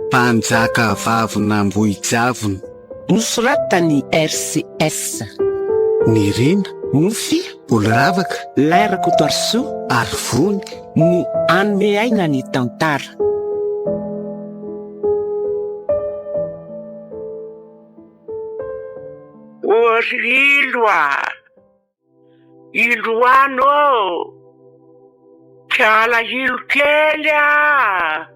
Mpanjaka vavin'Ambohijavona. Nosoratan'ny RCS. Nirina. Nofy. Oloravaka. Lay Rakotoarisoa. Ary Vony. No hanome aina ny tantara. Ô ry ilo a! Iloano ô! Tsy alahelo kely ah!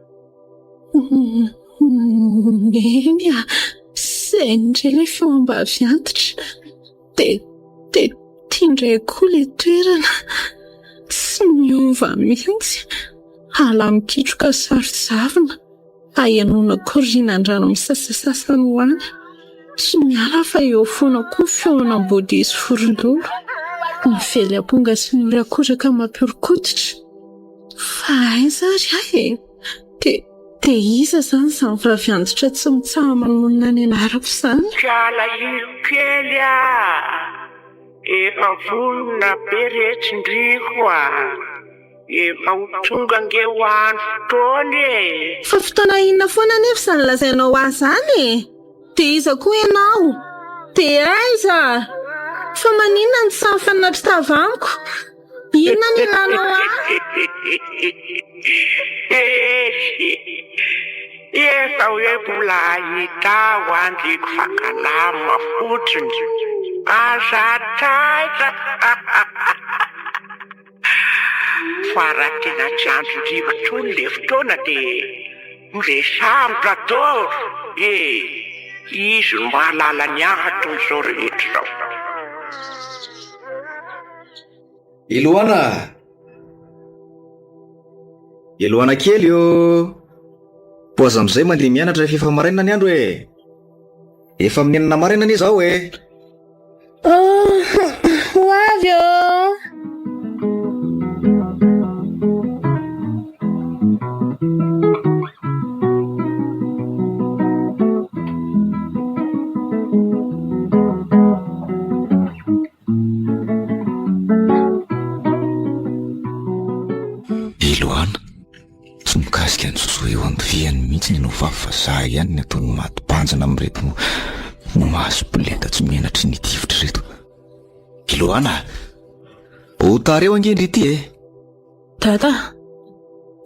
Neny a! Izay indray ilay feom-bavy antitra. Dia, dia ity indray koa ilay toerana. Tsy miova mihitsy. Ala mikitroka saro-javona. Ahenoana korianan-drano misasasasa any ho any. Tsy miala fa eo foana koa ny feon'amboadia sy vorondolo. Ny vely amponga sy ny horakoraka mampihoron-koditra. Fa aiza ary aho e? Dia, dia iza izany izany vavy antitra tsy mitsaha-manonona ny anarako izany? Tsy alahelo kely ah! Efa vonona be re tsindriako ah! Efa ho tonga ange ho any fotoana e! Fa fotoana inona foana anefa izany lazainao ahy izany e? Dia iza koa ianao? Dia aiza? Fa maninona no tsy sahy mifanatri-tava amiko? Inona no ilanao ahy? Hehy! Efa hoe mbola hahita aho andriko fa kalama fotsiny. Aza taitra! Fa raha tena tsy andro-drivo intsony le fotoana dia miresaha amin'i Radoro e! Izy no mahalala ny anton'izao rehetra izao. Eloana! Eloana kely ô! Poza amin'izay mandeha mianatra rehefa efa maraina ny andro e! Efa amin'ny enina maraina anie izao e! Ho avy ô! Eloana, tsy mikasika ny sosoa eo andoviany mihitsy ny anao vavy fa za ihany ny ataony maty banjina amin'ireto maso bileta tsy menatry ny tifitra ireto. Eloana, ho tara eo ange ndry ity e! Dada,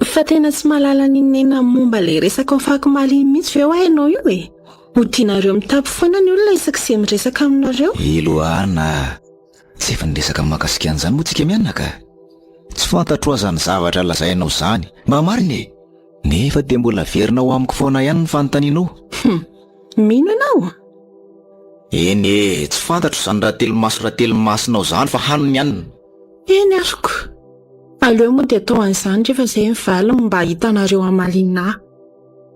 fa tena tsy mahalala n'inon'inona momba ilay resaka afakomaly iny mihitsy ve hoa ianao io e? Hodianareo mitapy foana ny olona isak'izay miresaka aminareo. Eloana, tsy efa niresaka mahakasika an'izany moa tsika mianaka? Tsy fantatro aza ny zavatra lazainao izany, mba marina e! Nefa dia mbola averinao amiko foana ihany ny fanontanianao. Hum, mino ianao? Eny e, tsy fantatro izany Ratelomaso Ratelomasinao izany fa hano ny anona. Eny aroko. Aleo moa dia atao an'izany rehefa izay ny valiny mba hitanareo hamaliana ahy.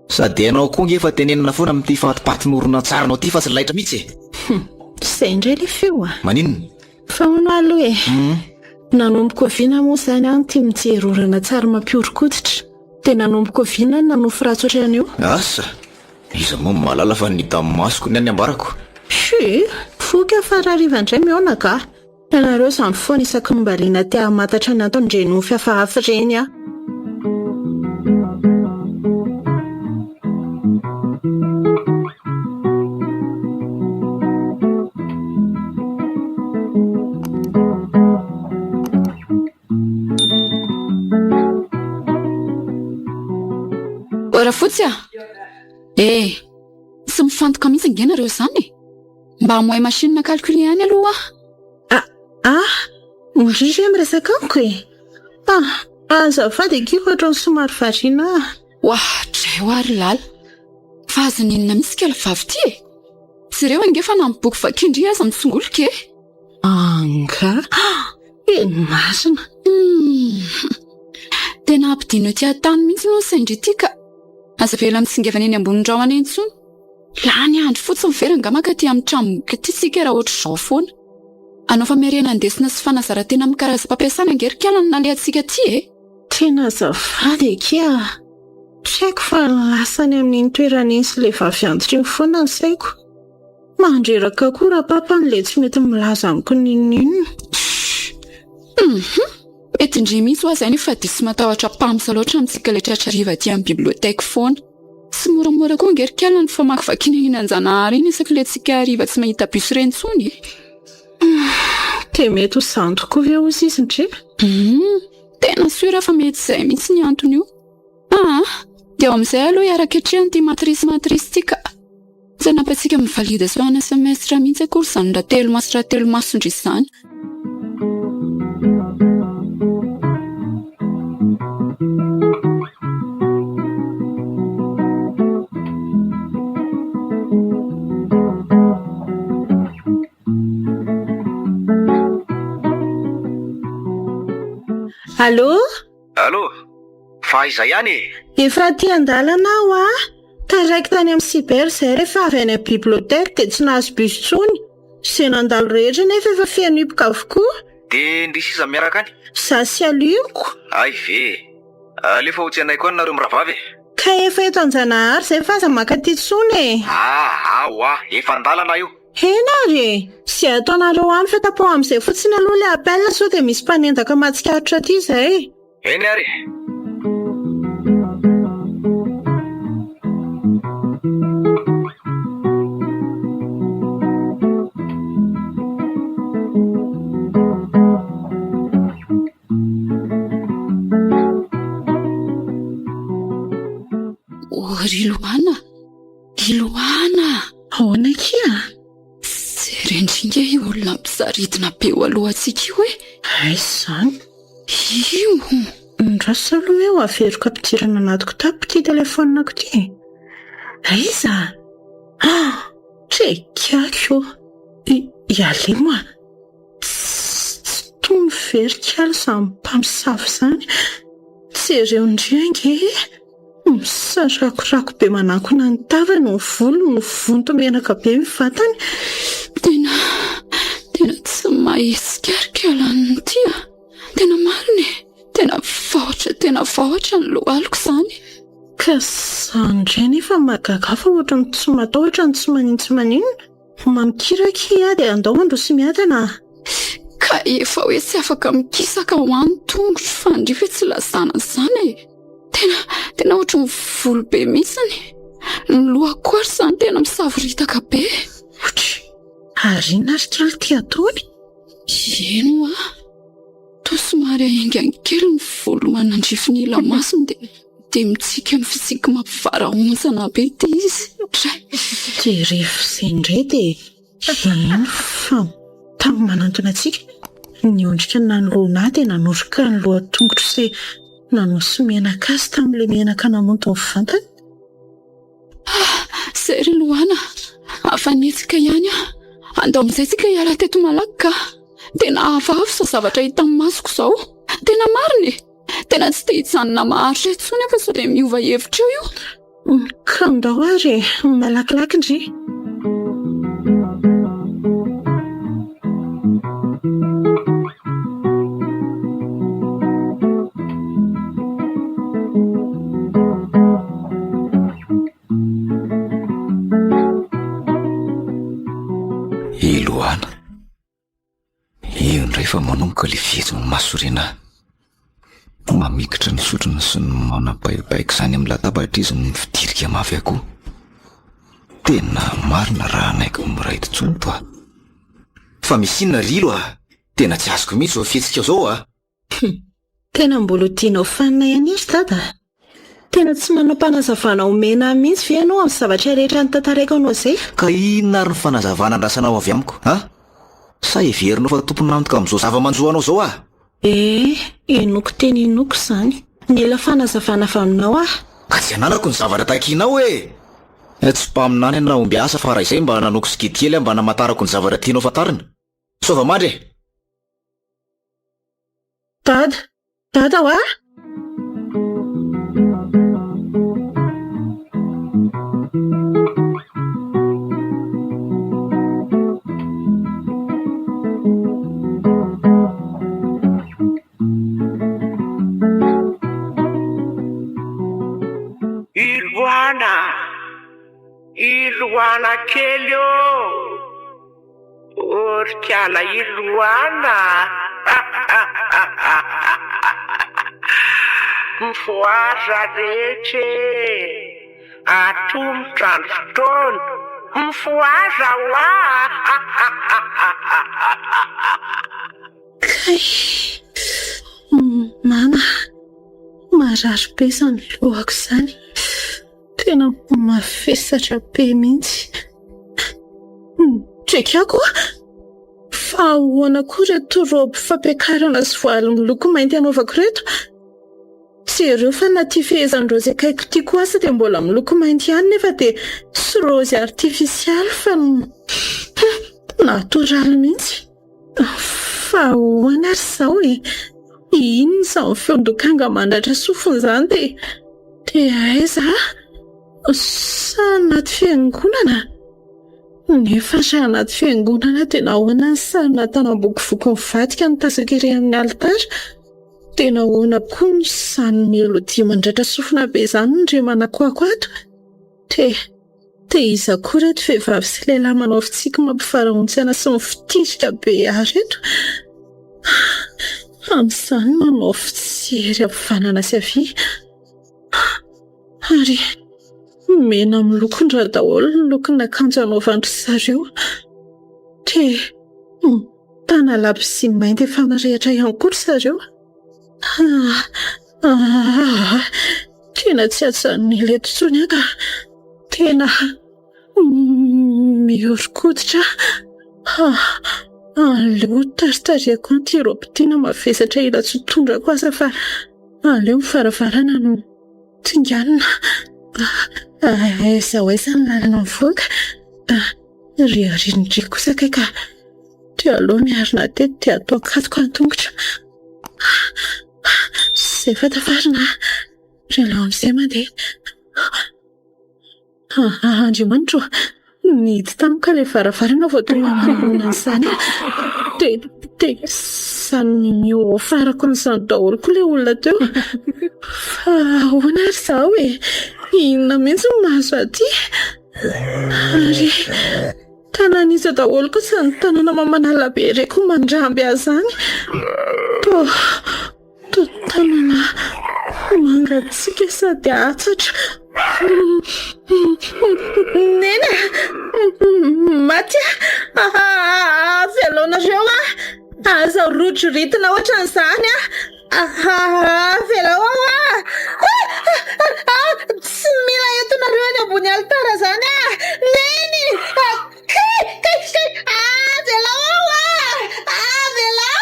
Sady ianao koa ange efa tenenina foana amin'ity fatipatin'horonantsarinao ity fa tsy laitra mihitsy e! Hum, izay indray ilay feo a! Maninona? Fa hono aloha e! Nanomboka oviana moa izany aho no tia mijery horonantsary mampihoron-koditra? Dia nanomboka oviana no nanofy ratsy ohatran'io? Asa! Iza moa no mahalala fa ny hita amin'ny masoko ny an'ny ambarako. Chut! Voky aho fa rahariva indray mihaona ka! Ianareo izany foana isaky ny mba liana te hahamantatra ny anton'ireny nofy hafahafa ireny aho. Ô Rafotsy a! Eh! Tsy mifantoka mihitsy ange nareo izany e! Mba hamohay machine à calculer ihany aloha aho. Ah! Ah! Ndry ve miresaka amiko e? Ah! Azafady akia fa ohatran'ny somary variana aho. Wah! Dray hoa ry Lala! Fa azon'ny inona mihitsy kala vavy ity e? Jereo ange fa na ny boky vakin-dry aza mitsongolika e! Angaha? Teny marina. Hum! Tena ampidino ety an-tany mihitsy moa ny sain-dry ity ka! Aza avela mitsingevana eny ambonin'ny rahona intsony. Lany andro fotsiny ve rangahy maka aty amin'ny tranomboky aty tsika raha ohatr'izao foana? Hanao famerenan-desona sy fanazaran-tena amin'ny karazam-pampiasana ange ry kala no nalehantsika aty e! Tena azafady akia a! Tsy haiko fa lasa any amin'iny toerana iny sy ilay vavy antitra iny foana ny saiko. Mandreraka koa rapapa ny le tsy mety milaza amiko n'inon'inona. Hum! Mety ndry mihitsy hoa zay nefa dia tsy matahotra mpamsa loatra amintsika ilay tratra hariva aty amin'ny bibliothèque foana. Tsy moramora koa ange ry kala ny famakivakiana iny Anjanahary iny isaky ilay tsika hariva tsy mahita bus ireny intsony e! Dia mety ho izany tokoa ve hozy izy ndry? Hum! Tena sûr fa mety izay mihitsy ny antony io. Aa! Dia ao amin'izay aloha hiaraka hatrehana ity matrice matrice ity ka! Tsy hanampy antsika amin'ny validation ana semestre mihitsy akory izany Ratelomaso Ratelomasondry izany. Allô? Allô? Fa aiza ihany e? Efa aty an-dalana aho a! Taraiky tany amin'ny cyber izay rehefa avy any amin'ny bibliothèque dia tsy nahazo bus intsony. Izay nandalo rehetra nefa efa feno hipoka avokoa. Dia ndry sisa miaraka any? Za sy Aliko. Hay ve e! Alefa ho tsenaiko any nareo mirahavavy e! Ka efa eto Anjanahary izay fa aza mankaty intsony e! Ah, aoa, efa an-dalana io. Eny ary e! Izay ataonareo any fa tapaho amin'izay fotsiny aloha ilay appel sao dia misy mpanendaka mahatsikaritra aty izay. Eny ary e! Oh ry Loana! Ry Loana! Ahoana akia? Jerendry ingahy io olona misaridina be eo alohantsika io e! Aiza izany? Io! Andraso aloha eo averiko ampidirana anaty kitapo ity telefaoniko ity e! Aiza? Ah! Trekako ô! I i Alimo a! Tsy tsy tony ve ry kala izany mpamosavy izany? Jereo ndry ange e! Misarakorako be manakona ny tavany ny volony, mivonto menaka be ny vatany. Tena, tena tsy mahetsika ry kalan'ny ity a! Tena marina e! Tena vahotra, tena vahotra ny lohaliko izany. Ka izany indray nefa mahagaga fa ohatran'ny tsy matahotra no tsy manin tsy maninona. Mamikira akia dia andao handroso miadana a! Ka efa hoe tsy afaka mikisaka ho any tongotro fa ndry ve tsy lazana an'izany e! Tena, tena ohatry ny volo be mihitsiny. Ny lohako koa ary izany tena misavoritaka be. Otry, ary inona ary kely ity ataony? Eny hoa, toa somary aingany kely ny volo manandrify ny ila masony dia dia mitsiky amin'ny fitsiky mampivarahontsana be ity izy. Dray! Dia rehefa izay indray dia eny fa tamy manantona antsika, niondrika nanoloana ahy dia nanoroka ny lohan-tongotro sy nanosy menaka azy tamin'ilay menaka namonto ny vantany. Ah! Izay ry Loana, afa-nihetsika ihany aho. Andao amin'izay tsika hiala teto malaky ka. Tena hafahafa izao zavatra hitan'ny masoko izao. Tena marina e! Tena tsy te hijanona maharitra intsony aho fa sao dia miova hevitra eo io. Ka ndao ary e, malakilaky ndry. I Loana. Io indray fa manomboka ilay fihetsiny mahasorena ahy. Mamikitra ny sotrony sy ny manapaipaika izany amin'ny latabatra izy no mifidirika mafy akoho. Tena marina raha hanaiky miray intsony toa. Fa misy inona ry Ilo a? Tena tsy azoko mihitsy izao fihetsikao izao a! Tena mbola ho tianao fanina ihany ry dada a! Tena tsy manam-panazavana omena ahy mihitsy ve ianao amin'ny zavatra rehetra notantaraiko anao izay? Ka inona ary ny fanazavana andrasanao avy amiko, a? Sa heverinao fa tompon'antoka amin'izao zava-manjo anao izao aho? Eh, henoiko teny henoiko izany. Mila fanazavana avy aminao aho. Ka tsy ananako ny zavatra takianao e! Tsy mpaminany aho na ombiasa fa raha izay mba nanaoko sikidy kely aho mba namantarako ny zavatra tianao fantarina. Soava mandry e! Dada! Dada wa! Iloana! Iloana kely! kely ô! Ô ry kala Iloana a! Mifohaza rehetra e! Atomotra ny fotoana! Mifohaza hoa! Kay! Mama! Marary be izany lohako izany. Tena mavesatra be mihitsy. Drekako a! Fa ahoana koa ireto robe fampiakarana sy voaly miloko mainty anaovako ireto? Jereo fa na ity fehezan-draozy akaiko ity koa aza dia mbola miloko mainty ihany nefa dia tsy raozy artifisialy fa natoraly mihitsy. Fa ahoana ary izao e? Inona izany feon-dokanga mandratra sofina izany dia dia aiza aho? Sa anaty fiangonana? Nefa raha anaty fiangonana dia nahoana ny sarina tanam-bokovoko mivadika no tazako ery amin'ny alitara? Dia nahoana koa no izany melodie mandratra sofina be izany no re manakoako ato? Dia Dia iza koa ireto vehivavy sy lehilahy manao fitsiky mampivarahontsana sy mifitirika be ahy ireto? Amin'izany manao fijery havanana sy havia. Ary mena milokon-dra daholo ny lokon'akanjo anaovan-dry zareo. Dia mitana labozia mainty efa mirehitra ihany koa ry zareo. Aa! Tena tsy ajanon'ila eto intsony aho ka! Tena mihoron-koditra aho. Aleo taritarihako any ity robe ity na mavesatra ela tsy tondrako aza fa aleo ny varavarana no dinganina. Aiza ho aiza ny lalana mivoaka? Ry aorian'dry kosa kay ka! Dia aleo miarina teto dia atao katoka ny tongotra. Izay fa tafarina a! Ry alao amin'izay mandeha. Andriamanitro ô! Nihidy tampoka ilay varavarana vao tonga nanoloana an'izany aho. Dia, dia samy nihofarako an'izany daholo koa ilay olona teo. Fa ahoana ary izaho e? Inona mihitsy no mahazo ahy ity? Ary. Tanan'iza daholo koa izany tanana mamanala be ireko mandramby ahy izany? Toa toa tanana mangatsiaka sady hatsatra. Neny a! Maty aho! Avelao-nareo aho! Aza rotsoritina ohatran'izany aho! Avelao aho ah! Tsy mila entinareo eny ambony alitara izany ah! Neny! Kay! Kay! Kay! Avelao aho ah! Avelao!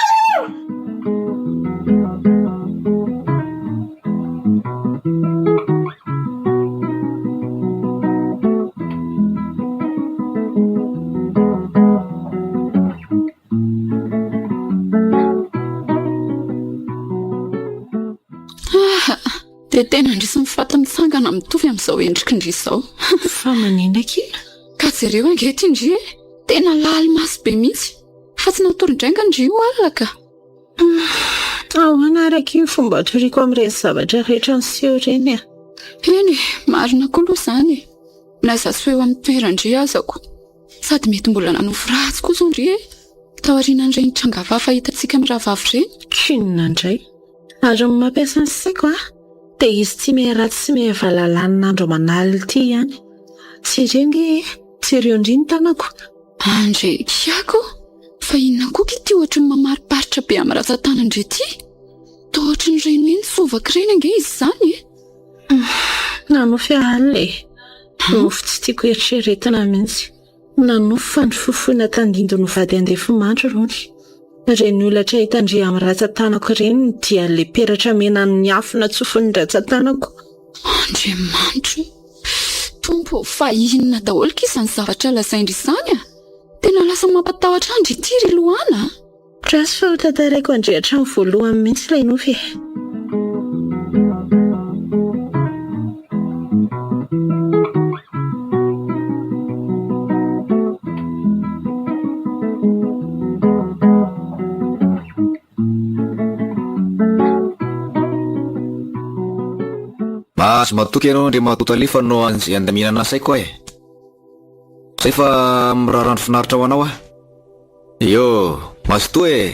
Ah, dia tena ndry sy ny faty mitsangana mitovy amin'izao endriky ndry izao. Fa manina akia? Ka jereo ange ity ndry e! Tena lali-maso be mihitsy. Fa tsy natory indray nga ndry io alina ka. Ahoana ary akia ny fomba atoriako amin'ireny zavatra rehetra niseho ireny e? Eny e, marina koa aloha izany e. Na izaho tsy ho eo amin'ny toeran-dry azako. Sady mety mbola nanofy ratsy koa izao ndry e! Taorianan'ireny tranga hafahafa hitantsika mirahavavy ireny. K'inona indray? Ary ny mampiasa ny saiko a, dia izy tsy miha ratsy sy miha valalanina andro aman'alina ity ihany. Jereo ange e! Jereo ndry ny tanako. Andre kiako! Fa inona koa ity ohatry ny mamariparitra be amin'ny ratsan-tanan-dry ity? Toa ohatry ny ireny hoe nisovaka ireny ange izy izany e! Nanofy aho alina e! Nofy tsy tiako eritreretina mihitsy. Nanofy fa nofofoina tandindon'ny vady andefimandry rony. Ireny holatra hitan-dry amin'ny ratsan-tanako ireny dia ilay peratra mena niafina tsofin'ny ratsan-tanako. Andriamanitro! Tompo ô, fa inona daholo k'y izany zavatra lazain-dry izany a? Tena lasa mampatahotra ahy ndry ity ry Loana a! Ratsy fa ho tantaraiko an-dry hatramin'ny voalohany mihitsy ilay nofy e. Mahazo matoky ianao Andriamatoa Tale fa noho an'izay andaminana saiko aho e. Zay fa mirary andro finaritra ho anao aho. Io, mazotoa e!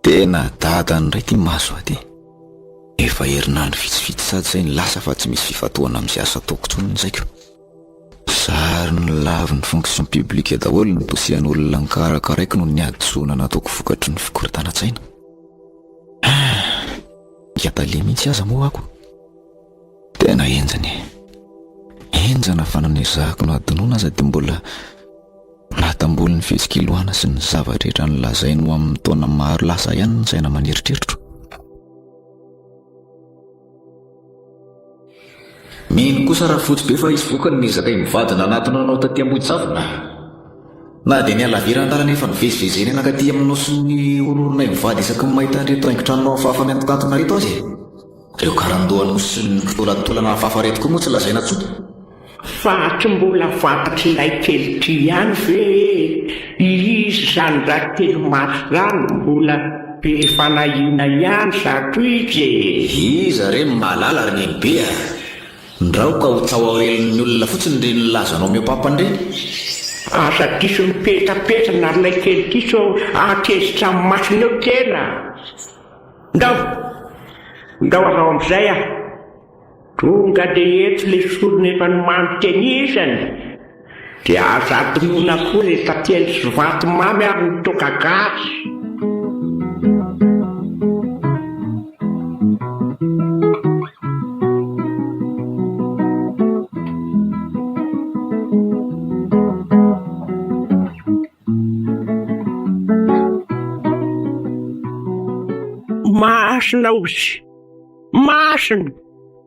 Tena dadany indray ity maso aty. Efa herinandro vitsivitsy sady izay ny lasa fa tsy misy fifantohana amin'izay asa ataoko intsony ny saiko. Zary nolavin'ny fonction publique daholo ny dossier-n'olona nokarakaraiko noho ny hadisoana nataoko vokatry ny fikorontanan-tsaina. Ah, hiatale mihitsy aza moa ako. Tena henjana e. Henjana fa na nezahako nohadinoina aza dia mbola nahatamboly ny fitsikiloana sy ny zava-drehetra nolazainy ho amin'ny taona maro lasa ihany ny saina aman'eritreritro. Mino kosa Rafotsy be fa hisy vokany ny ezaka mivady nanatona anao taty Ambohijavona. Na dia ny halaviran-dalana efa nivezivezena nankaty amin'ny nosin'ny horohoronay mivady isaky ny mahita an'ireto haingon-tranonao hafahafa miantokantona ireto aza e. Ireo karandohan'osy sy ny kitolatolana hafahafa ireto koa moa tsy lazaina intsony. Fa tsy mbola fantatr'ilay kely ity ihany ve hoe izy izany Ratelomaso izany mbola be fanahiana ihany zato izy e! Iza re no mahalala ry nenibe a! Ndrao ka ho tsaoaelin'ny olona fotsiny ireny lazanao mihoapampana ireny. Aza diso mipetapetana ry ilay kely ity sao hahatezitra amin'ny masony eo tena! Ndao! Ndao arao amin'izay aho! Tonga dia eto le sorona efa nomano tenisany dia aza adinoina koa le tantely sy vatomamy ary ny toaka gasy. Masina ozy. Masina!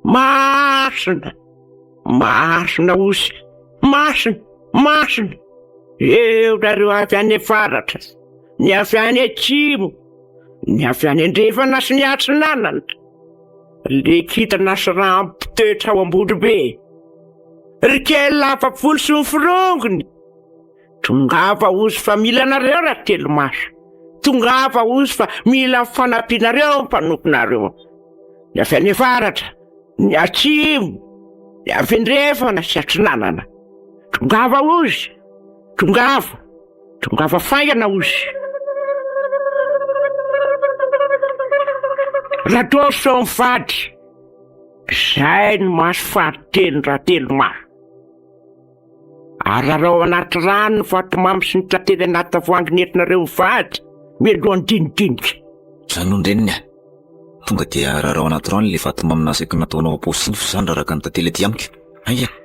Masina! Masina osy! Masina! Masina! Eo nareo avy any avaratra, ny avy any atsimo, ny avy any andrefana sy ny atsinanana. Le kintana sy rampitoetra ao Ambondrobe. Ry kely lava volo sy ny forongony. Tongava ozy fa mila anareo Ratelomaso. Tongava ozy fa mila ny fanampianareo mpanomponareo. Ny avy any avaratra, ny atsimo, ny avy andrefana sy atsinanana. Tongava ozy, tongava, tongava faingana ozy. Ratoso mivady, izay no maso fahatelo Ratelomaso. Ararao anaty rano ny vatomamy sy ny tantely anaty tavoahangy nentinareo mivady mialohan'ny dinidinika. Zany hono reniny a! Tonga dia ararao anaty rano ilay vatomamy nasaiko nataonao am-paosy iny fa zany raraka ny tantely aty amiko. Haingana!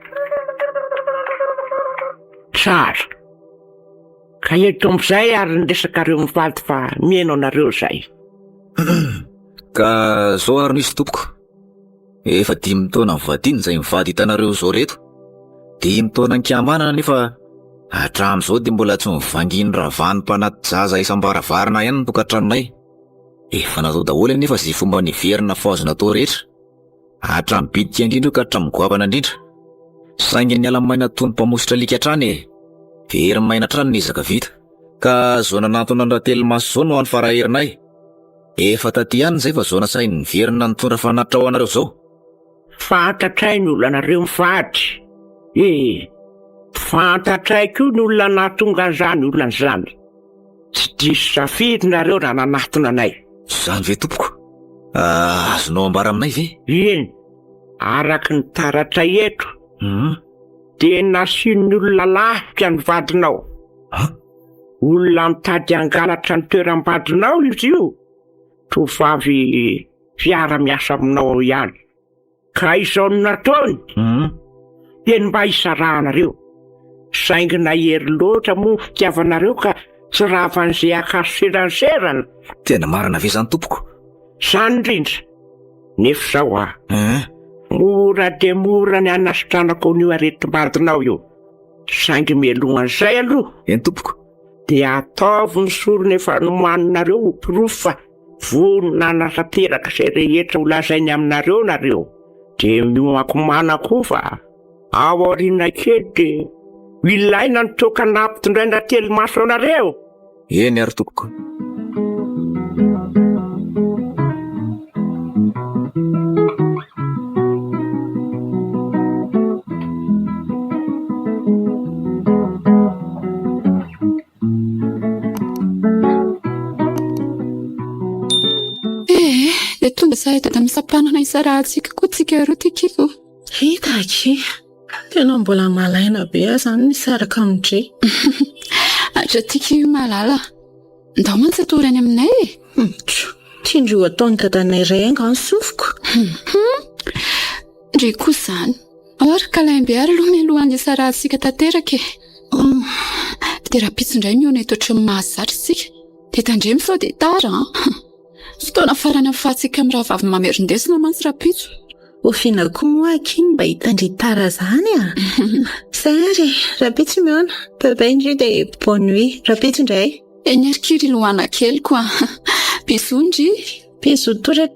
Tsara. Ka eto amin'izay ary ny resakareo mivady fa miheno anareo izay. Ka zao ary no izy tompoko. Efa dimy taona nivadiana izay mivady hitanareo izao reto. Dimy taona nikambanana nefa hatramin'izao dia mbola tsy nivangian'ny ravan'ny mpanaty-jaza isam-baravarana ihany ny tokantranonay. Efa natao daholo anefa izay fomba niverina fa azo natao rehetra. Hatramin'ny bitika indrindra io ka hatramin'ny goavana indrindra. Saingy niala maina toy ny mpamositra alika hatrany e! Very maina hatrany ny ezaka vita. Ka izao nanantona an-dRatelomaso izao no hany faraherinay. Efa taty ihany izay fa zao nasainy niverina nitondra fanatitra ho anareo zao. Fantatray ny olanareo mivady e! Fantatray koa ny olona nahatonga an'izany olana izany. Tsy diso safidy nareo raha nanatona anay. Izany ve tompoko? Azonao ambara aminay ve? Eny, araka ny taratray eto, dia nasian'ny olona lafika ny vadinao. Olona mitady hangalatra ny toeram-badinao izy io, tovovavy mpiara-miasa aminao ao ihany. Ka izao no nataony, dia ny mba hisarahanareo. Saingy nahery loatra moa ny fitiavanareo ka tsy ravan'izay akaso seranserana. Tena marina ve izany tompoko? Izany indrindra. Nefa izao ah, mora dia mora ny hanasitranako an'io aretim-badinao io. Saingy mialohan'izay aloha. Eny tompoko. Dia ataovy ny sorona efa nomaninareo ho porofo fa vonona hanatanteraka izay rehetra ho lazainy aminareo nareo. Dia miomankomana koa fa ao aoriana kely dia ilaina ny toaka nampitondraina telimaso anareo. Eny ary tompoko. resahin'i Dada misampanana hisarahantsika koa tsika roa ty Kiko. Hita akia. Tena mbola malaina be aho izany nisaraka amin-dry. Hatratika io Malala. Ndao mantsy hatory any aminay e. Tjo, tian-dry ho ataon'i dadanay iray angaha ny sofiko? Ndry koa izany. Ao ary câlin be ary aloha mialohan'ny hisarahantsika tanteraka e. Dia rahampitso indray mihaona eto ohatran'ny mahazatra isika. Dia tandremo sao dia tara an! Fotoana farany ahafahantsika mirahavavy mamerin-desona mantsy rahampitso. Oviana koa moa akia no mba hitandria tara zany a! Zay ary e! Rahampitso mihaona. Bye bye ndry dia bonne nuit. Rahampitso indray. Eny ary kia ry Loana keliko a! Bisous ndry! Bisous toraka.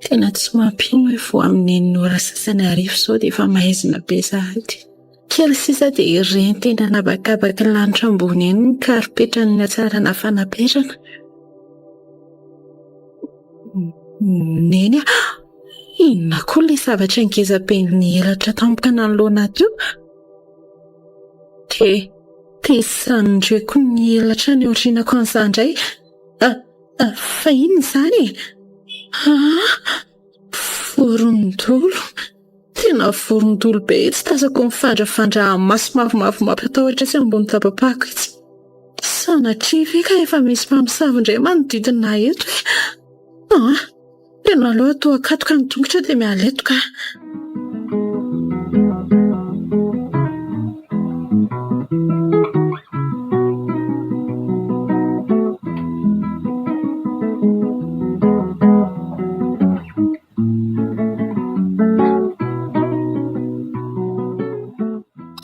Tena tsy mampino hoe vao amin'ny enina ora sasany hariva izao dia efa maizina be sahady. Kely sisa dia ireny teny an'habakabaky ny lanitra ambony eny ny karipetran'ny hatsarana fanaperana. Neny a! Inona koa ilay zavatra ngeza be nihelatra tampoka nanoloana ahy teo? Dia, dia izany ndreko nihelatra any aorianako an'izany indray. Fa inona izany e? Aa! Vorondolo! Tena vorondolo be etsy tazako mifandrafandra maso mavomavo mampatahotra etsy ambony tapa-pako etsy. Sanatria ve ka efa misy mpamosavy indray manodidina ahy eto e? Aa! Tena aleo atao akatoka ny tongotra dia miala eto ka.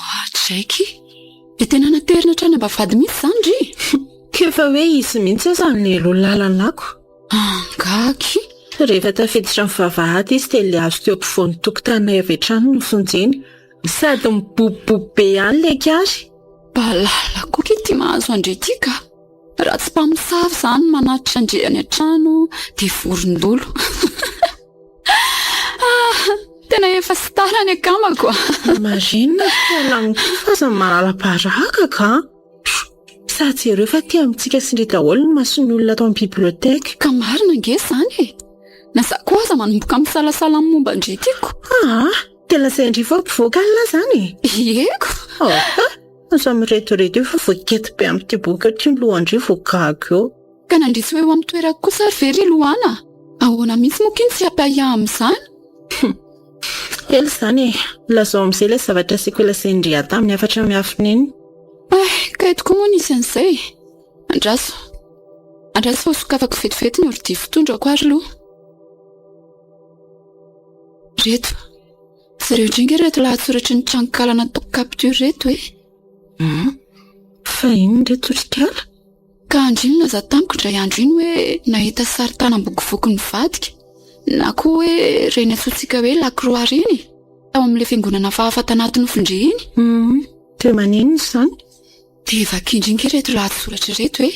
Ohatry Dia tena naterina hatrany am-bavahady mihitsy izany ry? K'efa hoe izy mihitsy aza no nialoha lalana ako. Angaha akia? Rehefa tafiditra ny vavahady izy dia ilay hazo teo ampovoan'ny tokotaninay avy hatrany no vonjeny. Sady mibobobobo be ihany ilay kiary. Balala koa ity mahazo an-dry ity ka! Raha tsy mpamosavy izany manatitra an-dry any an-trano dia vorondolo. Ah, tena efa star ny akamako a! Marina fa fa aza manala-baraka ka! Sady jereo fa aty amintsika sy ndry daholo ny mason'ny olona ato amin'ny bibliothèque. Ka marina ange izany e! Na za koa aza manomboka misalasala amin'ny momba an-dry tiako. Aa! Dia lazain-dry fa mpivoaka alina izany e? Ieko! Aa! Aza mirediredy eo fa voakety be amin'ity boky ity ny lohan-dry vao gaga eo. Ka nandry tsy ho eo amin'ny toerako kosa ary ve ry Loana? Ahoana mihitsy moa k'iny tsy hampiahiahy amin'izany? Ela izany e! Lazao amin'izay ilay zavatra asiako lazain-dry ahy tamin'ny hafatra miafina iny. Hay, ka eto koa moa nisy an'izay e! Andraso. Andraso fa hosokafako vetivety ny ordi fitondrako ary aloha. Reto. Jereo indrindra ireto lahatsoratry ny tranonkala nataoko capture ireto e! Hum. Fa inona ireto ry kala? Ka andry nilaza tamiko indray andro iny hoe nahita sary tanam-bokovoko nivadika, na koa hoe ireny antsointsika hoe lakroa ireny e, tao amin'ilay fiangonana hafahafa tanaty nofon-dry iny. Hum, dia maninona izany? Dia vakio indrindra ireto lahatsoratra ireto e!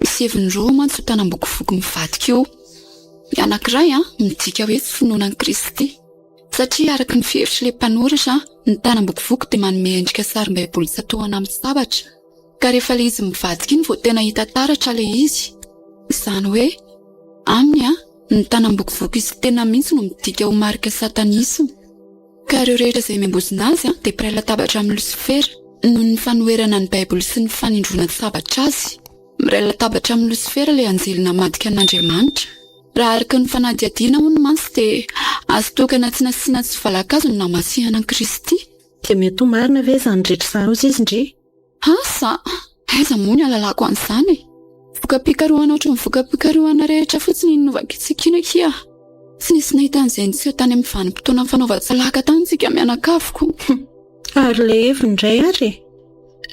Misy heviny roa mantsy io tanam-bokovoko mivadika io. Ny anankiray an, midika hoe tsy finoana an'i Kristy. Satria araka ny fihevitr'ilay mpanoratra, ny tanam-bokovoko dia manome endrika sarim-baiboly tsatohana amin'ny sabatra. Ka rehefa ilay izy mivadika iny vao tena hita taratra ilay izy. Izany hoe, aminy an, ny tanam-bokovoko izy tena mihitsy no midika ho marika satanisma. Ka ireo rehetra izay miambozona azy an, dia mpiray latabatra amin'i Losifera, noho ny fanoherana ny Baiboly sy ny fanindroana-tsabatra azy. Miray latabatra amin'i Losifera ilay anjely namadika an'Andriamanitra. Raha araka ny fanadihadiana hono mantsy dia azo tokana tsy nasiana tsy valakazo no namasihana an'i Kristy. Dia mety ho marina ve izany rehetra izany hozy izy ndry? Asa! Aiza moa ny ahalalako an'izany e? Voka-pikarohana ohatran'ny voka-pikarohana rehetra fotsiny iny novakintsika iny akia. Tsy nisy nahita an'izay niseho tany amin'ny vanim-potoana fanaovan-tsalaka tany isika mianakavy ko. Ary ilay heviny indray ary e?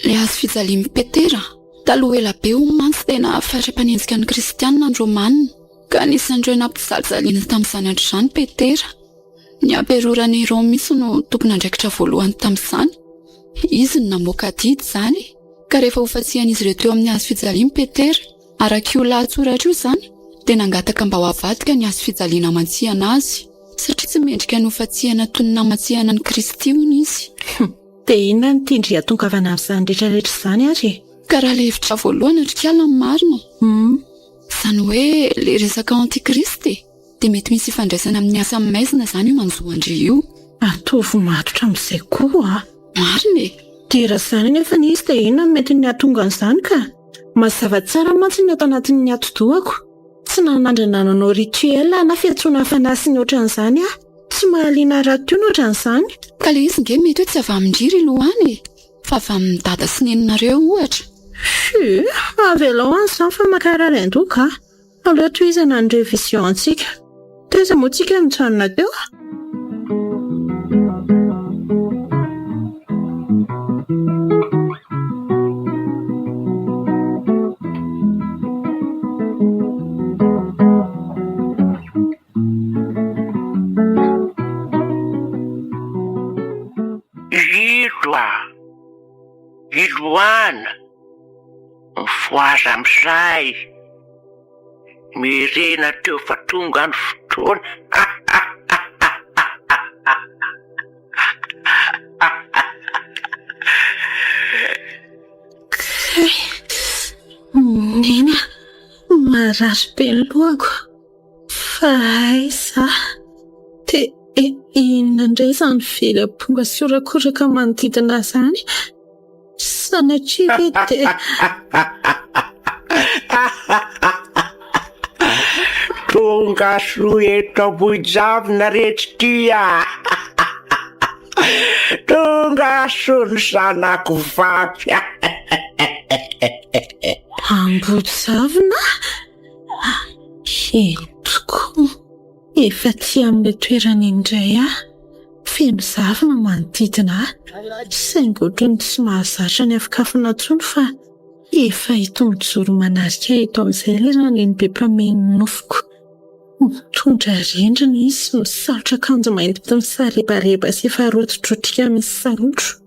Ilay hazo fijalian'i Petera? Taloha ela be hono mantsy tena fatra-panenjika ny kristianina ny Romana, ka anisan'ireo nampijalijaliana tamin'izany andro izany Petera. Ny amperora Néron mihitsy no tompon'andraikitra voalohany tamin'izany. Izy no namoaka adidy izany, ka rehefa hofantsihan'izy ireo teo amin'ny hazo fijaliana Petera, araka io lahatsoratra io izany, dia nangataka mba ho avadika ny hazo fijaliana hamantsihana azy, satria tsy mendrika ny hofantsihana toy ny namantsihana an'i Kristy hono izy. Dia inona no tian-dry hahatongavana amin'izany rehetra rehetra izany ary e? Ka raha ilay hevitra voalohany ry kala no marina, izany hoe ilay resaka antichrist e! Dia mety misy ifandraisana amin'ny asa maizina izany io manjo an-dry io. Ataovy matotra amin'izay koa a! Marina e! Dia raha izany anefa ny izy dia inona no mety ny hahatonga an'izany ka? Mazava tsara mantsy ny ato anatin'ny atidohako. Tsy nanandrana nanao rituel na fiantsoana fanahy sy ny ohatran'izany aho. Tsy mahaliana ahy rahateo ny ohatran'izany. Ka ilay izy nge mety hoe tsy avy amin-dry ry Lohana e! Fa avy amin'i dada sy neninareo ohatra. Fuu! Avelao any izany fa mankarary an-doha ka! Aleo tohizana ny révision antsika. Taiza moa tsika no nijanona teo? Ilo a! Iloana! Mifohaza amin'izay! Miherena teo fa tonga ny fotoana. Kay! Neny a! Marary be ny lohako. Fa aiza? Dia inona indray izany vely amponga sy horakoraka manodidina ahy izany? Sanatria ve dia. Tonga soa eto Ambohijavona re tsy tia. Tonga soa ny zanako vavy. Ambohijavona? Eny tokoa. Efa aty amin'ilay toerana indray aho. Feno zavona manodidina ahy, saingy ohatran'ny tsy mahazatra ny afokafona intsony fa efa ito mijoro manarika ahy eto amin'izay ilay ranenibe mpameno ny nofoko. Mitondra rindrina izy, misalotra akanjo mainty misarebareba sy efa rotidrotika misy salotro.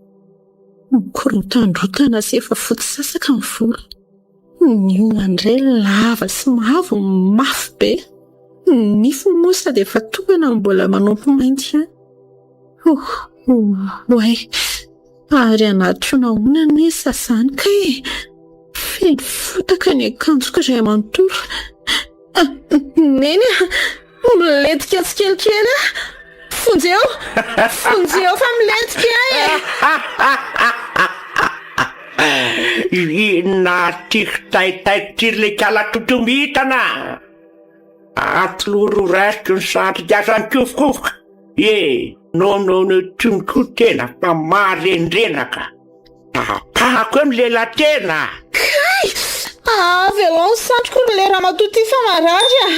Mikorotandrotana sy efa fotsy sasaka ny volony. Ny hoho indray lava sy mavo, mafy be. Ny nifiny moa sady efa tokana no mbola manompo mainty ihany. Oay! Ary anaty honahona anie sasany kay e! Feno fotaka ny akanjoko iray manontolo. Neny a! Milentika tsikelikely aho! Vonjeo! Vonjeo fa milentika aho e! Inona ity kitaitaitra ity ry lekala totomitana? Atolory ho raisiko ny sandriko aza mikofokofoka! E! Non non non tony koa tena fa maharendrena ka! Tapahako eo ny lela-tena! Kay! Avelao ny sandriko ry le ramatoa ity fa marary a!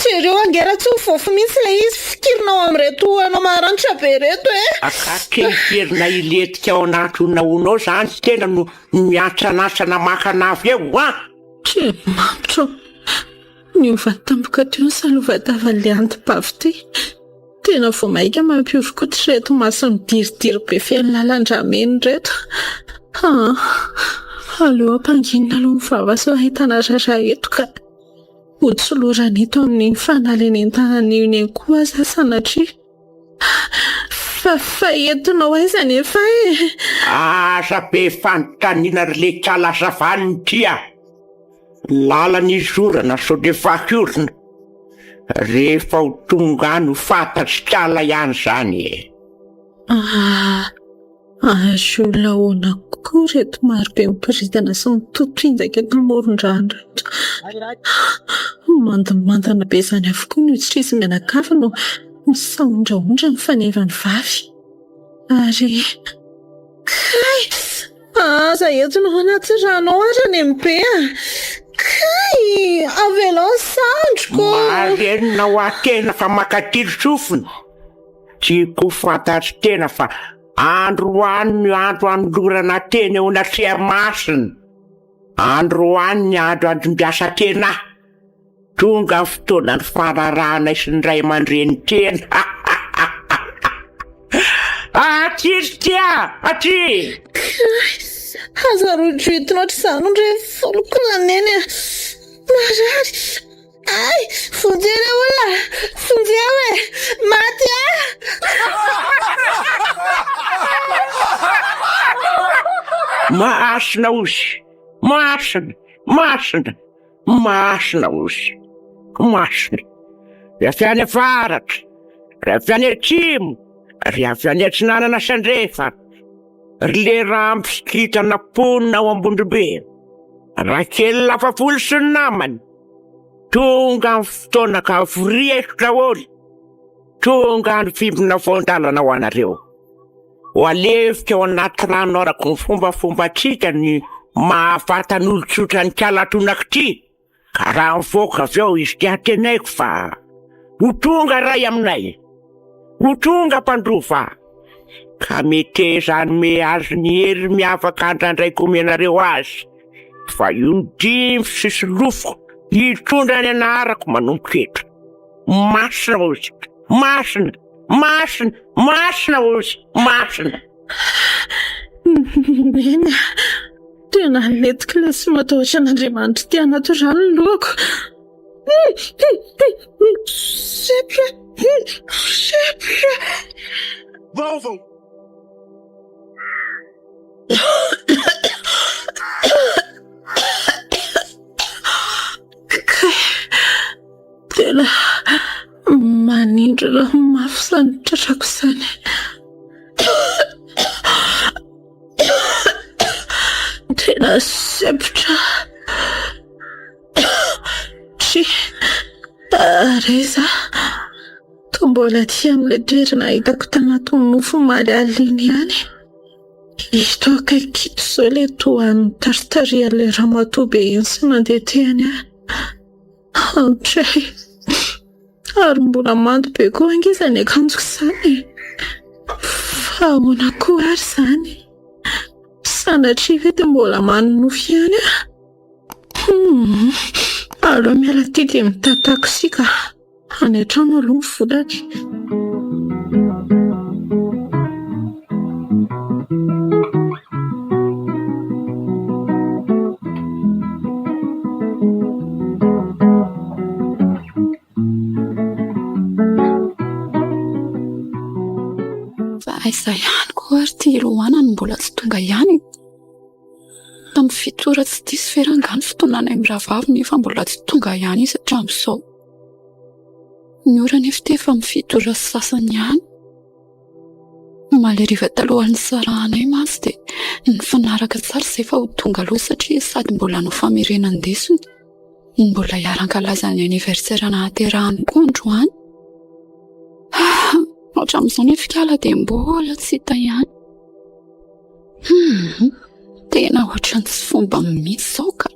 Jereo ange raha tsy ho voafy mihitsy ilay izy fikirinao amin'ireto anao maranitra be ireto e! Akaiky heverina hilentika ao anaty honahona ao izany tena no miantsanantsana maka anavy eo an! Andriamanitra ô! Niova tampoka teo ny salovatavan'ilay anti-bavy ity. Tena vao mainka mampihoron-koditra ireto maso midiridiry be feno lalan-dramena ireto. Aa! Aleo ampanginina aloha ny vava sao ahitana raharaha eto ka. Hotsolorana eto amin'iny fanalenen-tanana iny ihany koa aza sanatria. Fa fa entinao aiza anefa e? Aza be fanontaniana ry lekala aza vanona ity a! Lalana izorana sao dia vaky orona. Rehefa ho tonga any ho fantatr'ikala ihany izany e. Ah, ary olona ahoana koa ireto marobe miboridana sy mitoto injaka eto amoron-drano ireto. Mandimandina be izany avokoa ny hoditr'izy mianakavy no misahondrahondra ny faneva ny vavy. Ary kay! Aza entina ao anaty rano ao ary any amin'ny be a! Kay! Avelao ny sandriko! Marenina ho ahy tena fa makatily sofina. Tiako ho fantatry tena fa androany no andro anolorana tena eo anatrehan'ny masina. Androany ny andro andimbiasan-tena ahy. Tonga ny fotoana nifanarahanay sy ny ray aman-dreny tena. Aty ry tia, aty! Kay! Aza roidroidina ohatr'izany re ny voloko Laneny a! Marary! Ay! Vonjeo re olona! Vonjeo e! Maty aho! Masina ozy! Masina! Masina! Masina ozy! Masina! Ry avy any avaratra, ry avy any atsimo, ry avy any atsinanana sy andrefana, ry le rambo sy kintana mponina ao Ambondrombe, Rakely Lafafolo sy ny namany, tonga ny fotoana ka voria eto daholo, tonga ny fimbina voan-dalana ho anareo. Ho alevika ao anaty rano araka ny fombafombantsika ny maha vatan'olon-tsotra an'i Kalatonaka ity. Ka raha mivoaka avy ao izy dia antenaiko fa ho tonga ray aminay, ho tonga mpandova, ka meteza hanome azy ny hery miavaka andrandraiko omenareo azy, fa io ny dimby sy solofoko hitondra ny anarako manomboka eto. Masina ozy, masina, masina, masina ozy, masina. Neny a! Tena letiko ilay tsy matahotra an'Andriamanitra ity anaty rano ny lohako. Sepra! Sepra! Vaovao! Kay! Tena manindrona mafy izany tratrako izany. Tena sempotra. Tsia, ary aiza aho? Toa mbola aty amin'ilay toerana hitako tanaty mofo omaly alina iny ihany. Eto akaiky ito izao ilay toa nitaritarihan'ilay ramatoa be iny sy nandetehany ahy. Andray! Ary mbola mando be koa ange izany akanjoko izany e! Fa ahoana koa ary izany? Sanatria ve dia mbola manonofy ihany aho? Hum! Aleo miala aty dia mitatakosia ka! Any an-trano aloha ny volana. Fa aiza ihany koa ary ity Iloana no mbola tsy tonga ihany e? Tamin'ny fito ora tsy diso ve rangahy ny fotoananay mirahavavy nefa mbola tsy tonga ihany izy hatramin'izao? Ny ora anefa ity efa amin'ny fito ora sy sasany ihany. Omaly hariva talohan'ny nisarahanay mantsy dia nifanaraka tsara izay fa ho tonga aloha satria sady mbola hanao famerenan-desona no mbola hiara-hankalaza ny anniversaire nahaterahany koa androany. Hatramin'izao nefa ikala dia mbola tsy hita ihany. Hum, tena ohatran'ny tsy fomba mihitsy izao ka.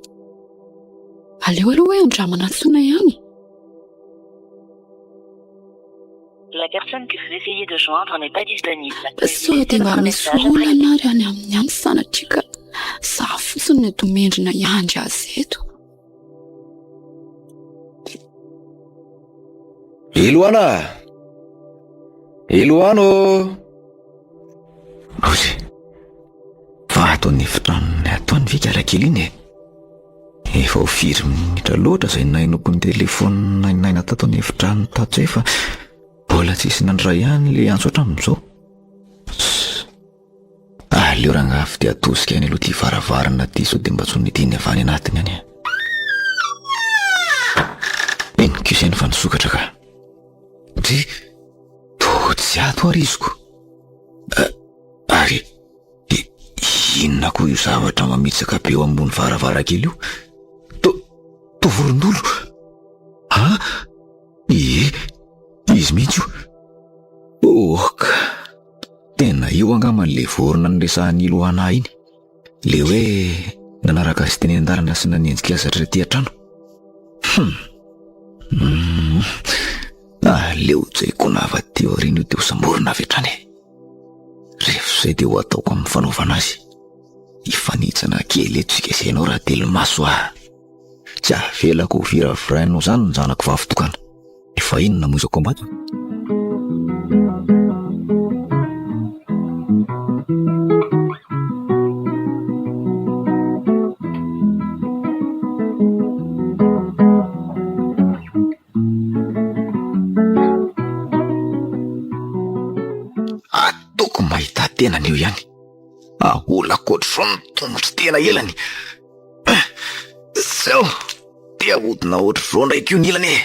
Aleo aloha hoe andramana antsoina ihany. La personne que vous essayez de joindre n'est pas disponible. Sao dia mba misy olana ary any aminy any sanatria ka za fotsiny no domendrina hiandry azy eto. Eloana! Eloana ô! Ozy! Fa ato an'efitranon'ny ato any ve kalakely iny e? Efa ho firy minitra loatra izay nainoko ny telefaonina nainaina tato an'efitrano tato izay fa mbola tsisy nandray ihany le antso hatramin'izao. Aleo rangahy avy dia atosika any aloha ity varavarana ity sao dia mba tsy ho nidiny avy any anatiny any. Eny kosa eny fa nisokatra ka. Dry, toa tsy ato ary iziko. Ary inona koa io zavatra mamitsaka be eo ambony varavarankely io? To, to vorondolo? Ha? Ie, izy mihitsy io. Ok. Tena io angamba le vorona niresahan'i Iloana iny. Le hoe nanaraka azy teny an-dalana sy nanenjika azy hatraty an-trano. Hum. Mm. Aleo jaikona avy aty aoriana io dia ho samborina avy hatrany e. Rehefa izay dia ho ataoko amin'ny fanaovana azy. Hifanitsana kely eto isika sy ianao raha telo-maso ah. Tsy avelako ho viravirainao izany ny zanako vavy tokana. Fa inona moa izao combat? Ataoko mahita tena an'io ihany. Aholako ohatr'izao ny tongotry tena elany. Zao, dia ahodina ohatr'izao ndraiky io ny ilany e.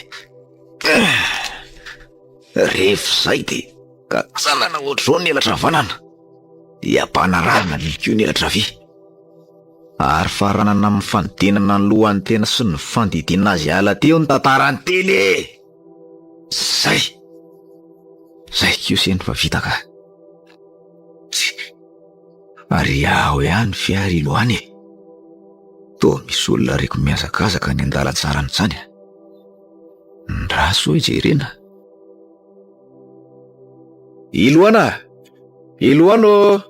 Rehefa izay dia katsanana ohatr'izao ny elatra havanana, dia ampanarahana ihany koa ny elatra havia. Ary faranana amin'ny fanodinana ny lohan'ny tena sy ny fandidiana azy hiala teo ny tantaran'ny teny e! Zay! Zay kosa eny fa vita ka. Tsia! Ary aho ihany ve ary ilo any e? Toa misy olona reko mihazakazaka any an-dalantsara any izany a! Ndraso hoe jerena. Iloana! Iloana ô!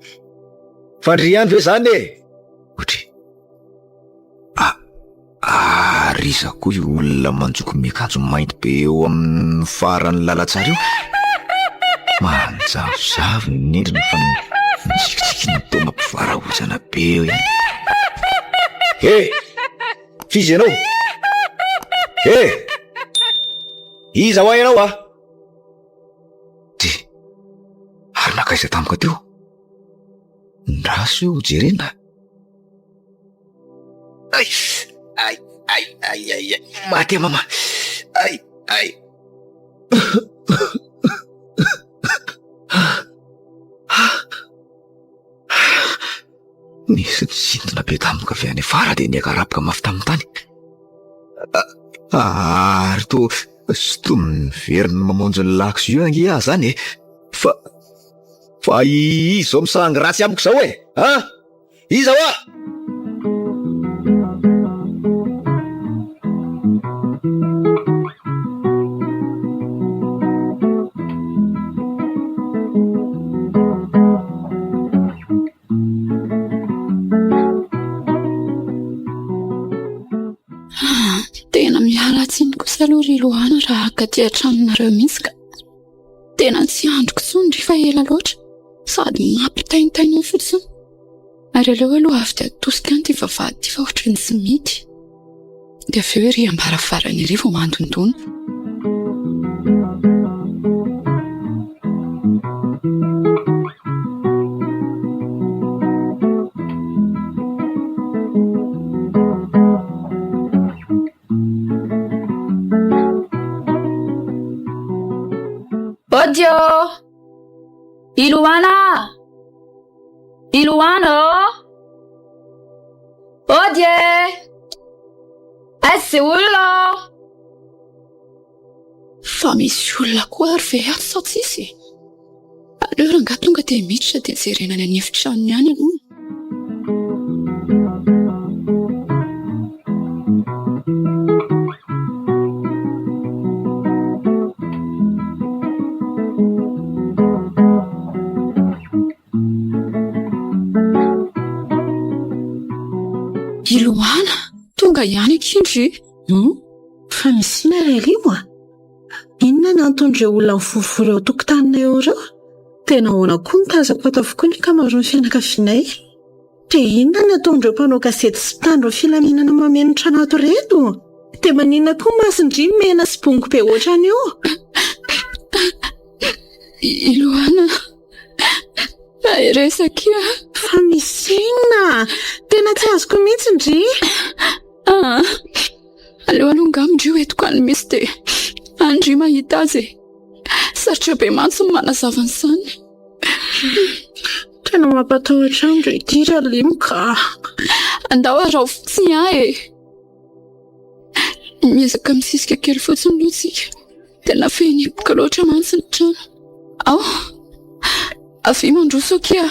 Fandria ihany ve izany e? Otry. Ah, ary iza koa io olona manjoko miakanjo mainty be eo amin'ny faran'ny lalantsara io? Manjavozavo ny endriny fa mitsikitsiky ny toa mampivarahontsana be eo ihany. He! F'iza ianao? He! Iza hoa ianao a? Ty! Ary nankaiza tampoka teo? Ndraso io jerena. Ay! Ay! Ay! Ay! Ay! Ay! Maty aho mama! Ay! Ay! Nisy nisintona be tampoka avy any afara dia niakarapoka mafy tamin'ny tany. Ary toa sintominy miverina mamonjy ny lax io ange aho izany e! Fa fa iza izao misangy ratsy amiko izao e! An! Iza hoa? Tena miala tsiny kosa aloha ry Loana raha haka aty an-tranonareo mihitsy ka. Tena tsy andriko intsony ry fa ela loatra. Sady mampitaintaina fotsiny. Ary aleo aloha avy dia atosika any ity vavahady ity fa ohatran'ny tsy mety. Dia avy eo ery am-baravarana ery vao mandondona. Odio! Iloana! Iloana ô! Ody e! Aiza izay olona ô? Fa misy olona koa ary ve ato sa tsisy e? Aleo rangahy tonga dia miditra dia jerena any an'efitranony any aloha. Iloana, tonga ihany akia ndry. Hum, fa misy inona ry Alimo a? Inona no anton'ireo olona mivovory eo an-tokotaninay eo ireo? Tena ahoana koa ny tazako ato avokoa ny ankamaroan'ny fianakavianay. Dia inona no ataon'ireo mpanao gazety sy mpitandro ny filaminana mameno ny trano ato ireto? Dia maninona koa ny mason-dry mena sy bongo be ohatran'io? Iloana, mahereza akia. Fa misy inona? Tena tsy azoko mihitsy ndry. Ah, aleo aloha angamba ndry ho entiko any mihitsy dia any ndry mahita azy e. Sarotra be mantsy ny manazava an'izany. Tena mampatahotra ahy ndry ity Ralimo ka. Andao araho fotsiny ahy e. Miezaka misisika kely fotsiny aloha tsika. Tena feno hipoka loatra mantsy ny trano. Ao, avia mandroso akia.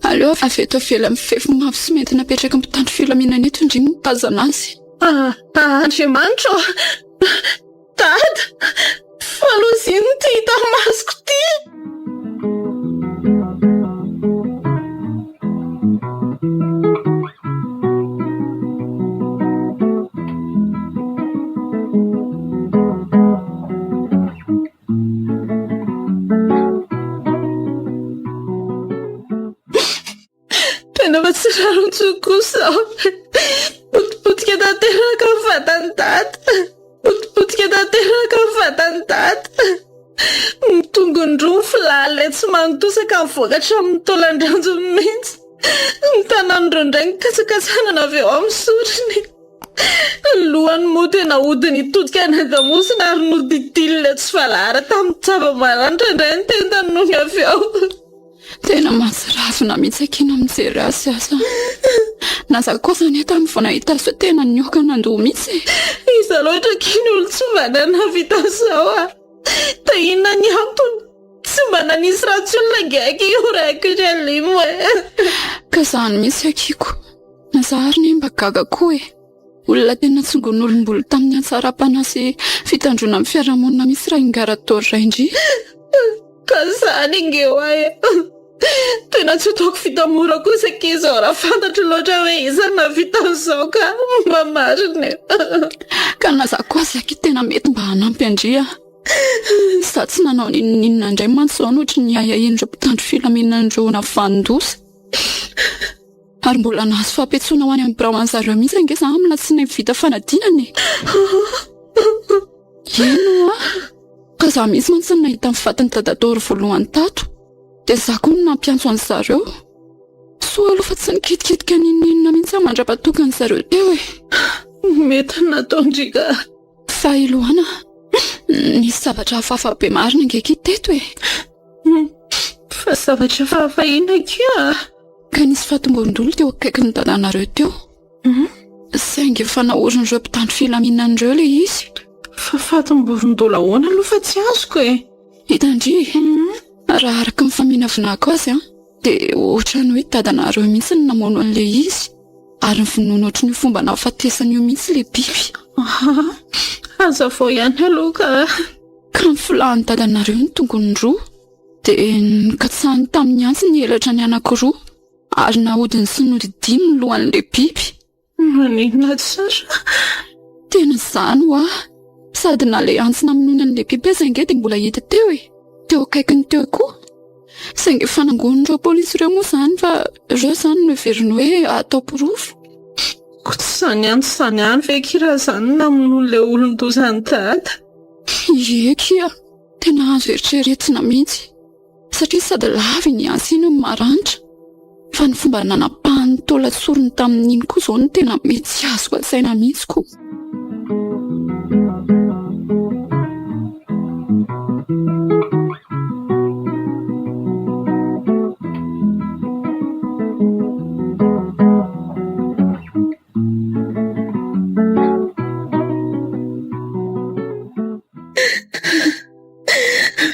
Aleo avy eto ivelan'ny fefy mavo sy mainty napetraky ny mpitandro filaminana eto ndry no mitazana azy. Ah, Andriamanitra ô! Dada! Fa loza inona ity hita masoko ity? Tena fa tsy rariny intsony kosa aho. Potipotika tanteraka ny vatan'i Dada. Potipotika tanteraka ny vatan'i Dada. Ny tongony roa mifilaly tsy manotosaka mivoaka hatramin'ny taolan-dranjony mihitsy. Ny tanany roa indray nikasakasana avy eo amin'ny sorony. Ny lohany moa dia nahodiny hitodika any an-damosina ary nodidinina tsy valahara tamin'ny zava-maranitra indray ny tendany nony avy eo. Tena mahatsiravina mihitsy akia ny mijery azy aza. Na za koa aza anie tamin'ny vao nahita azy teo tena nihoaka nandoa mihitsy e. Iza loatra akia ny olon-tsy mba nahavita an'izao a! Dia inona ny antony? Tsy mba nanisy ratsy olona ange akia io raiko ry Alimo e! Ka izany mihitsy akia ko. Na za ary anie mba gaga koa e! Olona tena tsongon'olom-bolo tamin'ny hatsaram-panahy sy fitandroana amin'ny fiarahamonina mihitsy raha Ingaradoro Raindria. Ka izany ange hoa e! Tena tsy ataoko vita mora kosa akia izao raha fantatro loatra hoe iza no nahavita an'izao ka! Mba marina e! Ka na za koa aza akia tena mety mba hanampy an-dry a! Za tsy nanao n'inon'inona indray mantsy izao no ohatry ny ahiahian'ireo mpitandro filaminana ireo navanon-doza. Ary mbola nahazo fampiantsoana ho any amin'ny birao an'zareo mihitsy ange za amin'ny latsinainy vita fanadinana e! Eny hoa! Ka za mihitsy mantsy no nahita ny fatin'i Dadatory voalohany tato, dia za koa no nampiantso an'zareo. Soa aloha fa tsy nikitikitika n'inon'inona mihitsy aho mandra-patokan'zareo teo e! Mety ny nataon-dry ka! Fa i Loana, nisy zavatra hafahafa be marina ange akia teto e! Fa zavatra hafahafa inona akia? Ka nisy fatim-borondolo teo akaikin'ny dadanareo teo. Saingy efa naorin'ireo mpitandro filaminana ireo ilay izy. Fa fatim-borondolo ahoana aloha fa tsy azoko e! Hitan-dry e! Raha araka ny faminavinako azy an, dia ohatran'ny hoe dadanareo mihitsy no namono an'ilay izy. Ary novonoiny ohatran'io fomba nahafatesany io mihitsy ilay biby. Aha, hazavao ihany aloha ka. Ka nifolahan'ny dadanareo ny tongony roa, dia nokatsahiny tamin'ny antsy ny elatra ny anankiroa, ary nahodiny sy nodidiany ny lohan'ilay biby. Maninona tsara? Tena izany hoa! Sady na ilay antsy namonoana an'ilay biby aza ange dia mbola hita teo e! Teo akaikiny teo koa. Saingy efa nangonin'ireo polisy ireo moa izany fa ireo izany no heveriny hoe atao porofo. Koa tsy izany ihany tsy izany ihany ve akia raha izany no namonoan'ilay olon-doza an'i Dada? Ie akia, tena azo eritreretina mihitsy. Satria sady lava iny antsy iny no maranitra. Fa ny fomba nanapahany ny taolan-tsorony tamin'iny koa izao no tena mety tsy azoko an-tsaina mihitsy ko.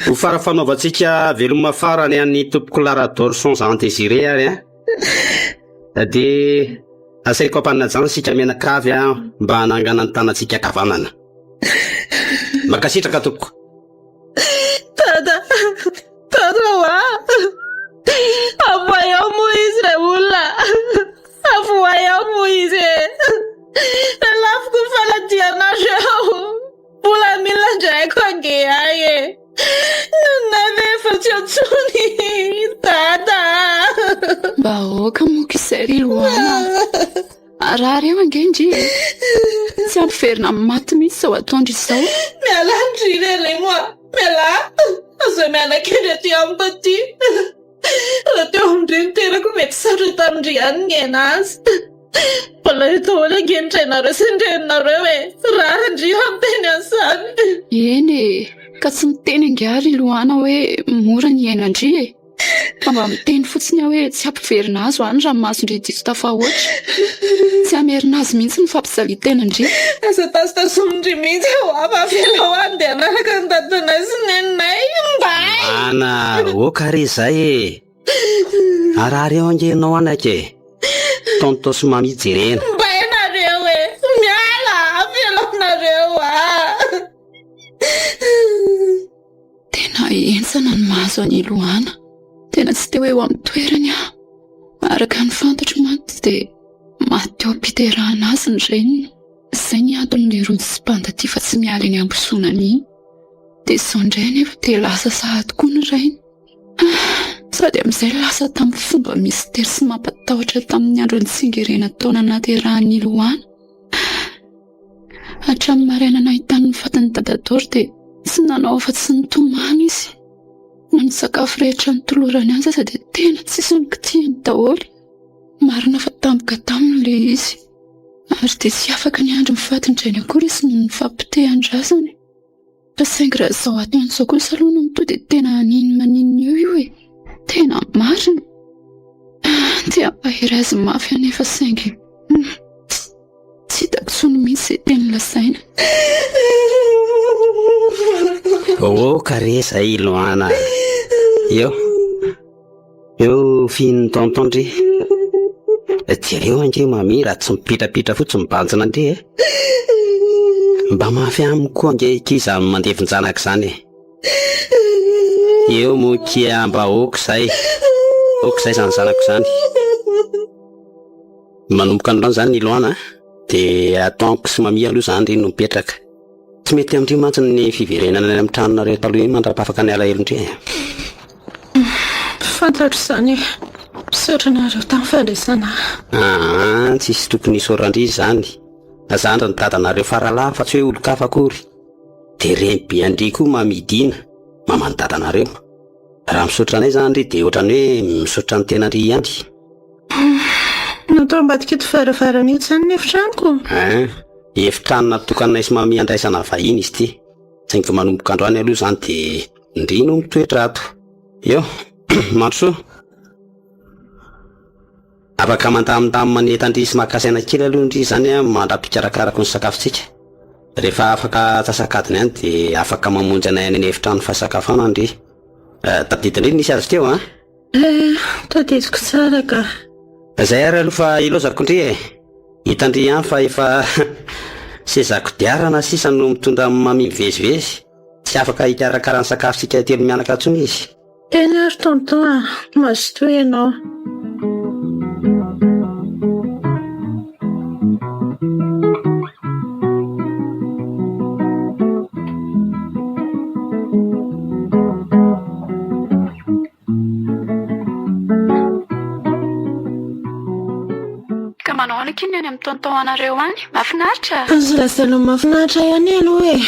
Ho fara fanaovantsika veloma farany an'i Tompokolahy Radorson Jean Désiré ary an, dia asaiko ampanajana isika mianakavy an, mba hanangana ny tanantsika ankavanana. Mankasitraka tompoko. Dada, dada hoa! Avoahy ao moa izy ray olona! Avoahy ao moa izy e! Lafiko ny faladianareo! Mbola mila andraiko ange ahy e! Nonay ve efa tsy eo intsony Dada a! Mba aoka moa k'izay ry Loana a! Harary eo ange ndry e! Tsy hampiverina amin'ny maty mihitsy izao ataon-dry izao. Mialà ndry ry Remo a! Mialà! Aza miana-kendry aty amiko aty! Raha teo amin-dry ny tenako mety sarotra tamin-dry ihany ny niaina azy. Mbola eo daholo ange ny rainareo sy ny reninareo e! Raha ndry aho miteny an'izany. Eny e! Ka tsy miteny angaha ry Loana hoe mora ny hiainan-dry e! Fa mba miteny fotsiny aho hoe tsy hampiverina azy ho any ranomason-dry diso tafahoatra. Tsy hamerina azy mihitsy ny fampijalian-tenan-dry. Aza tazotazomin-dry mihitsy aho fa avelao handeha hanaraka ny dadanay sy neninay. Mbay! Ana, ok re izay e! Harary eo ange ianao anaka e! Tonton sy Mamie jerena. Mbay nareo e! Miala! Avelao nareo a! Tena henjana ny mahazo an'i Loana. Tena tsy te ho eo amin'ny toerany aho. Araka ny fantatro mantsy dia maty teo am-piterahana azy ny reniny. Izay ny anton'ilay rojo sy mpanda tia fa tsy miala eny am-bozonana iny. Dia izao indray anefa dia lasa sahady koa ny rainy. Sady amin'izay lasa tamin'ny fomba mistery sy mampatahotra tamin'ny andro nitsingerenan'ny taona nahaterahan'i Loana. Hatramin'ny maraina nahitany ny fatin'i Dadatory dia tsy nanao afa-tsy nitomany izy. Na ny sakafo rehetra notolorany azy aza dia tena tsisy nokitihiny daholo. Marina fa tampoka taminy ilay izy. Ary dia tsy afaka niandry ny fatin-drainy akory izy noho ny fahapotehan'ny razany. Fa saingy raha izao ataony izao kosa aloha no mitohy dia tena haninona maninona eo io e! Tena marina. Te hampahery azy mafy anefa saingy tsy hitako intsony mihitsy izay teny lazaina. Oka re zay Loana. Eo. Eo fihin'ny tonton ndry. Jereo ange Mamy raha tsy mipitrapitra fotsiny mibanjina ndry e. Mba mafy amiko koa ange ity izany mandevin-janaka izany e. Eo moa kia mba ok izay. Ok izay izany zanako izany. Manomboka androany izany i Loana dia ataoko sy Mamy aloha izany ry no mipetraka. Tsy mety amin-dry mantsy ny fiverenana any amin'ny tranonareo taloha iny mandra-pahafaka ny alahelon-dry e. Fantatro izany e. Misaotra anareo tamin'ny fandraisana ahy. Aa, tsisy tokony hisaoran-dry izany. Zandry ny dadanareo faralahy fa tsy hoe olon-kafa akory. Dia reny be an-dry koa Mamidina, maman'ny dadanareo. Raha misaotra anay izany ry dia ohatran'ny hoe misaotra ny tenan-dry ihany. Natao ambadik'ito varavarana ito izany ny efitranoko? Ein, efitrano natokanay sy Mami handraisana vahiny izy ity. Saingy manomboka androany aloha izany dia ndry no mitoetra ato. Eo, mandrosoa. Afaka mandamindamina ny entan-dry sy maka saina kely aloha ndry izany an, mandra-pikarakarako ny sakafontsika. Rehefa afaka antsasak'adiny any dia afaka mamonjy anay any an'efitrano fasakafoanana ndry. Tadidin-dry ny nisy azy teo an? Eh, tadidiko tsara ka. Zay ary aloha fa ilaozako ndry e. Hitan-dry ihany fa efa seza kodiarana sisa no mitondra an'i Mamy mivezivezy. Tsy afaka hikarakara ny sakafontsika telo mianaka intsony izy. Eny ary tonton a, mazotoa ianao. Ka manao ahoana akia ny any amin'ny tonton anareo any? Mahafinaritra? Azo lazaina ho mahafinaritra ihany aloha e!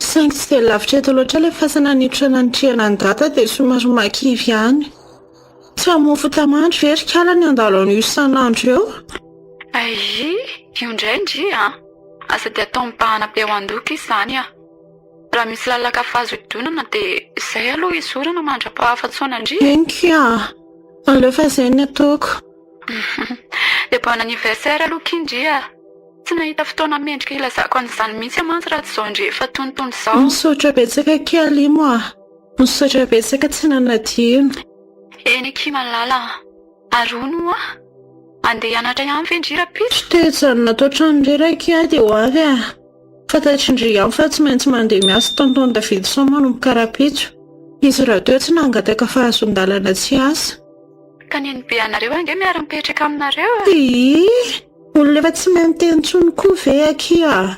Saingy tsy dia lavitra eto loatra ilay fasana niditra nanitrihana an'i Dada dia somary mahakivy ihany. Tsy hamoa fota-mandry ve ry kala ny handalo an'io isan'andro eo? Aii, io indray ndry a! Aza dia atao mibahana be ao an-doha akia izany a! Raha misy lalaka-fa azo idonana dia izay aloha izorana mandra-pahafatsoana ndry e! Eny kia! Aleo fa izay ny ataoko. Dia bon anniversaire aloha kia ndry a! Tsy nahita fotoana mendrika hilazako an'izany mihitsy aho mantsy raha tsy izao indray efa tonitony izao. Misaotra betsaka akia Alimo a! Misaotra betsaka tsy nanadino. Eny akia malala a! Ary hono hoa? Andeha hianatra ihany ve ndry rahampitso? Tsy te hijanona ato an-trano irery akia dia ho avy a! Fantatry ndry ihany fa tsy maintsy mandeha miasa Tonton Davidson manomboka rahampitso. Izy rahateo tsy nangataka fahazoan-dalana tsy hiasa. Ka nenibe anareo ange miara-mipetraka aminareo e! Ii! Olona efa tsy mahay miteny intsony koa ve akia a!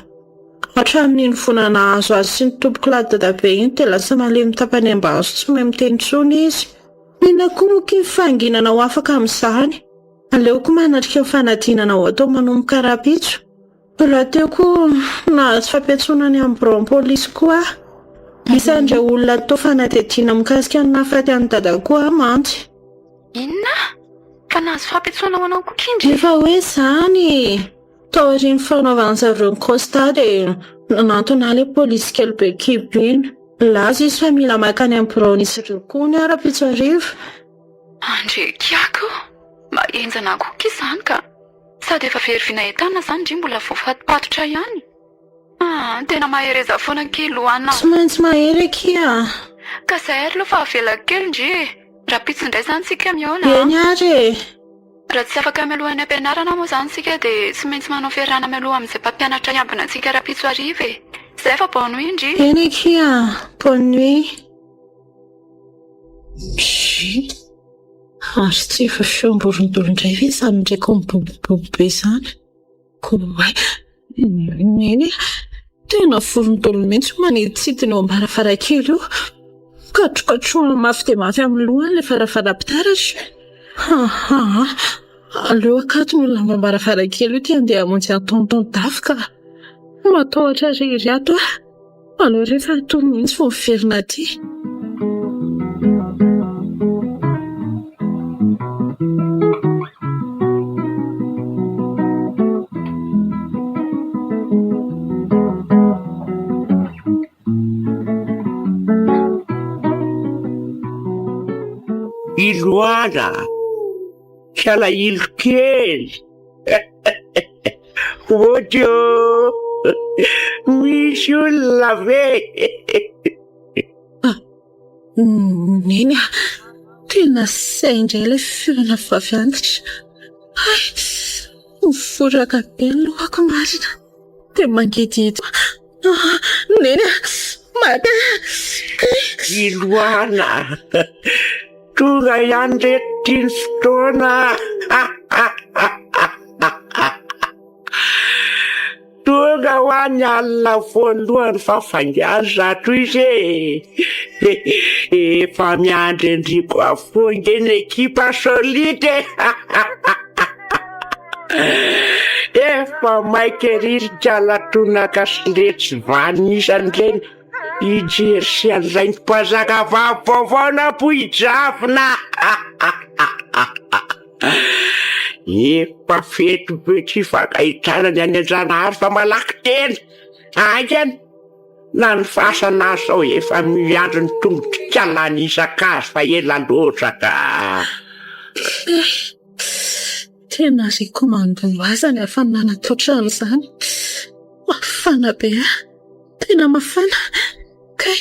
Hatramin'iny voina nahazo azy sy ny tompokolahy dadabe iny dia lasa malemy tapany ambany sy tsy mahay miteny intsony izy. Inona koa moa akia ny fahanginana ho afaka amin'izany? Aleoko manatrika ny fanadinana ho atao manomboka rahampitso. Rahateo koa nahazo fampiantsoana any amin'ny biraon'ny polisy koa aho. Isan'ireo olona atao fanadihadiana mikasika ny nahafaty an'i Dada koa aho mantsy. Inona? Fa nahazo fampiantsoana ho anao koa kindry? Efa hoe izany e! Taorian'ny fanaovan'ny zareo ny constat dia nanantona ahy ilay polisy kely be kibo iny. Nilaza izy fa mila mankany amin'ny biraon'izy ireo koa hono aho rahampitso hariva. Andre kiaka o! Mba henjana koa akia izany ka! Sady efa very vina entana izany ndry mbola voafatopatotra ihany. Ah, tena mahereza foana akia Loana. Tsy maintsy mahery akia a! Ka zay ary aloha fa avelako kely ndry e! Rahampitso indray izany tsika mihaona a! Eny ary e! Raha tsy afaka mialoha any am-pianarana moa izany isika dia tsy maintsy manao fiarahana mialoha amin'izay mpampianatra hiambina antsika rahampitso hariva e! Zay fa bonne nuit ndry! Eny akia a! Bonne nuit! Ndry! Ary tsy efa feom-borondolo indray ve izany ndraiky mibobobobo be izany? Oay! Neny e! Tena vorondolo mihitsy io manidintsidina eo am-baravarankely io. Katrokatrohany mafy dia mafy amin'ny lohany ilay varavaram-pitaratra. Aa! Aleo akatona io lambam-baravarankely io ity handeha hamonjy an'i Tonton Dafy ka! Matahotra irery ato aho. Aleo re fa hatory mihitsy vao miverina aty. Iloana. Kialahilo kely. Mody ô! Misy olona ve? Neny a! Tena zay indray ilay feona vavy antitra. Hay! Mivoraka be ny lohako marina. Dia mangidihidy. Neny a! Maty aho! Kay! Iloana! Tonga ihany re ity ny fotoana! Tonga ho any alina voalohany fa faingano zato izy e! Efa miandry an-dry Goafo ange ny ekipa solide e! Efa maika ery ry Kalatonaka sy letsy vanona isan'ireny hijery sy handray ny mpanjakavavy vaovao nampoijavina! Efa fety be tsy ifankahitana ny any Anjanahary fa malaky tena. Haingana! Na ny fasana aza zao efa miandry ny tongotr'ikala ny isak'azy fa ela loatra ka. Tena recommande-nao aza ny hafanana ato an-trano izany. Mafana be ah! Tena mafana. Kay,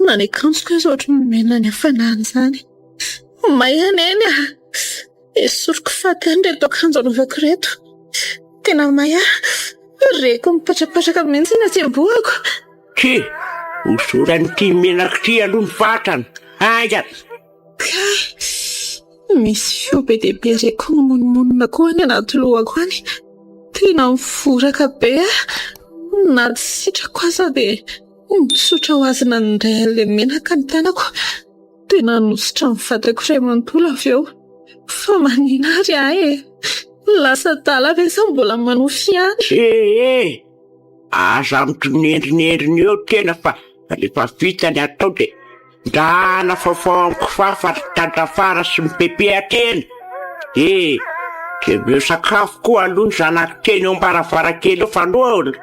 na ny akanjoko aza ohatry ny mena ny hafanana izany. May aho Neny a! Esoriko faty any ireto akanjo anaovako ireto. Tena may aho. Reko mipatrapatraka mihitsy ny hatsembohako. Ke! Hosoran'ity menaka ity aloha ny vatana. Haingana! Kay! Misy feo be dia be reko mimonomonona koa any anaty lohako any. Tena mivoraka be aho. Na tsy sitrako aza dia mitsotra ho azy nandray an'ilay menaka ny tanako. Tena nanosotra ny vatako iray manontolo avy eo. Fa manina ary ahy e? Lasa adala ve sa mbola manofy ihany? Ee! Aza mitonendrinendrina eo tena fa rehefa vita ny atao dia ndana fafao amin'ny kifafa ry tandafara sy mipepea tena e! Dia omeo sakafo koa aloha ny zanako teny eo am-baravarankely eo fa noana.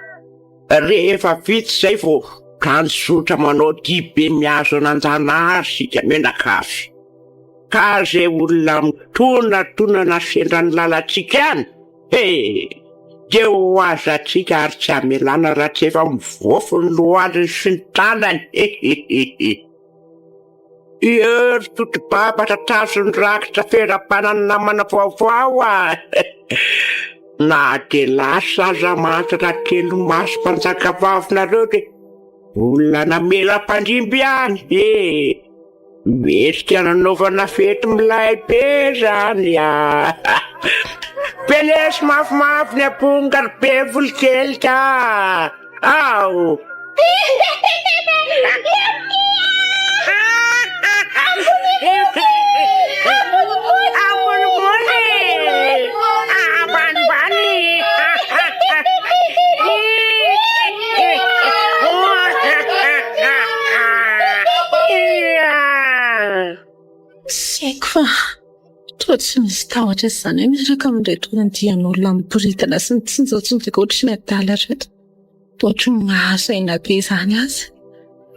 Rehefa vita izay vao tanjozotra manao dihy be mihazo an'Anjanahary isika mianakavy. Ka izay olona mitonatonana sendra ny lalantsika any, he! dia ho azantsika ary tsy hamelana raha tsy efa mivoafy ny lohaliny sy ny tanany, hehehehe. Eo ry totobaba tratrazon'ny rakitra feram-panan'ny namana vaovao a! Na dia lasa aza mantsy Rakelomaso mpanjakavavinareo dia olona namela mpandimby ihany e! Mendrika nanaovana fety milay be zany a! Pelesy mafimafy ny amponga ry be volokely ka! Ao! Tsy haiko fa toa tsy misy tahotra izany hoe miaraka amin'ireto andian'olona miboridana sy mitsinjatsinjaka ohatry ny adala ireto. Ohatry ny mahazo aina be izany aza.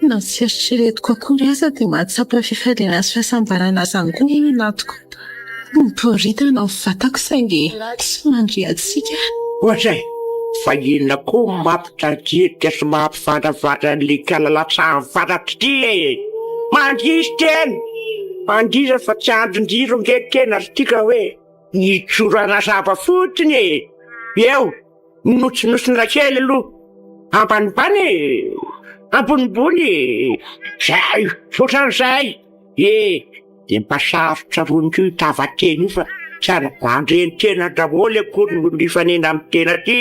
Na tsy eritreretiko akory aza dia mahatsapa fifaliana sy fahasambarana izany koa ny anatiko. Miboridana ny vatako saingy tsy mandre hatsiaka. Ohatray, fa inona koa no mampitadinika sy mampivandravandra an'ilay kala latsahan'ny fanatitra ity e? Mandrisy tena! Mandrisa fa tsy andrin-jiro ange tena ry tika hoe nijoro hanazava fotsiny e! Eo! Notsinosina kely aloha, ambanimbany e, ambonimbony e, zay, ohatran'izay e, dia mba sarotra rony koa io tavateny io fa tsy ara-bandreny tena daholo akory no mifanena amin'ny tena aty,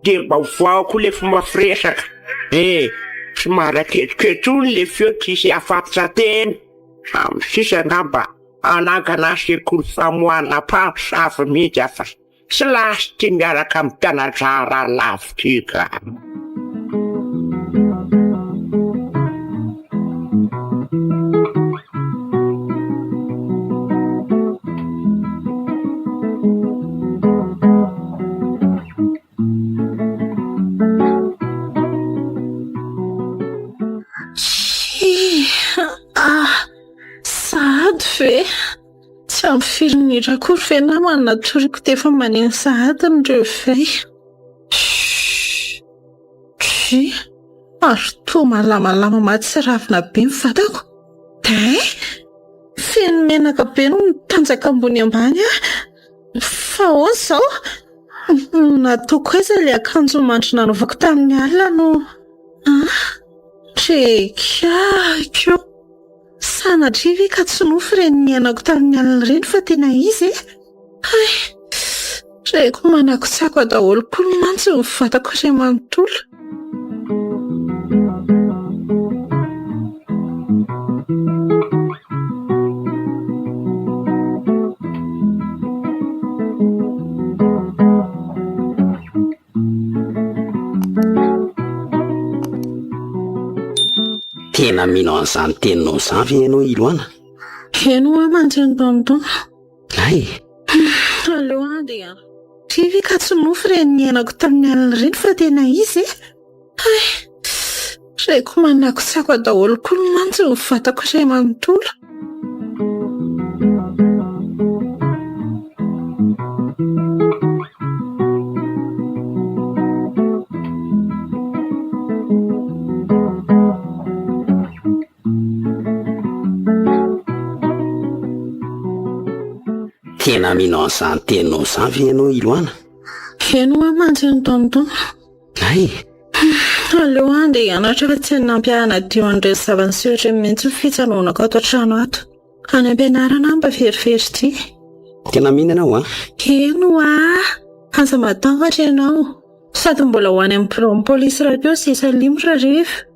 dia mba ovao koa le fomba firesaka e, somary aketoketony le feo tsisy hafatsa tena, amin'ny sisa angamba hanangana sekoly famoahana mpamosavy mihitsy aho fa. Tsy last ity miaraka amin'ny mpiana-draharaha lavitra io ka. Tsia, ah, sahady ve? minitra akory ve namana natoriko dia efa maneno sahady ny réveil. Tsia, ary toa malamalama mahatsiravina be ny vatako. Dai! Feno menaka be no mitanjaka ambony ambany aho. Fa ahoana izao? Nataoko aiza ilay akanjo mandry nanaovako tamin'ny alina no. Ah! Trekako! Sanatria ve ka tsy nofy ireny niainako tamin'ny alina ireny fa tena izy e? Hay! Reko manakotsako daholo koa mantsy ny vatako iray manontolo. Tena mino an'izany teninao izany ve ianao Iloana? Heno aho mantsy ny tonton. Hay! Aleo handeha. Tsia ve ka tsy nofy ireny niainako tamin'ny alina ireny fa tena izy e? Hay! Reko manakotsako daholo koa mantsy ny vatako iray manontolo. Tena mino an'izany teninao izany ve ianao Iloana? Heno aho mantsy ny tonton. Hay! Aleo handeha hianatra fa tsy nampianadio an'ireny zava-niseho ireny mihitsy ny fitsanonako ato an-trano ato. Any am-pianarana aho mba verivery ity. Tena mino ianao an? Heno ah! Aza matahotra ianao. Sady mbola ho any amin'ny biraon'ny polisy rahateo sy Salim rahariva.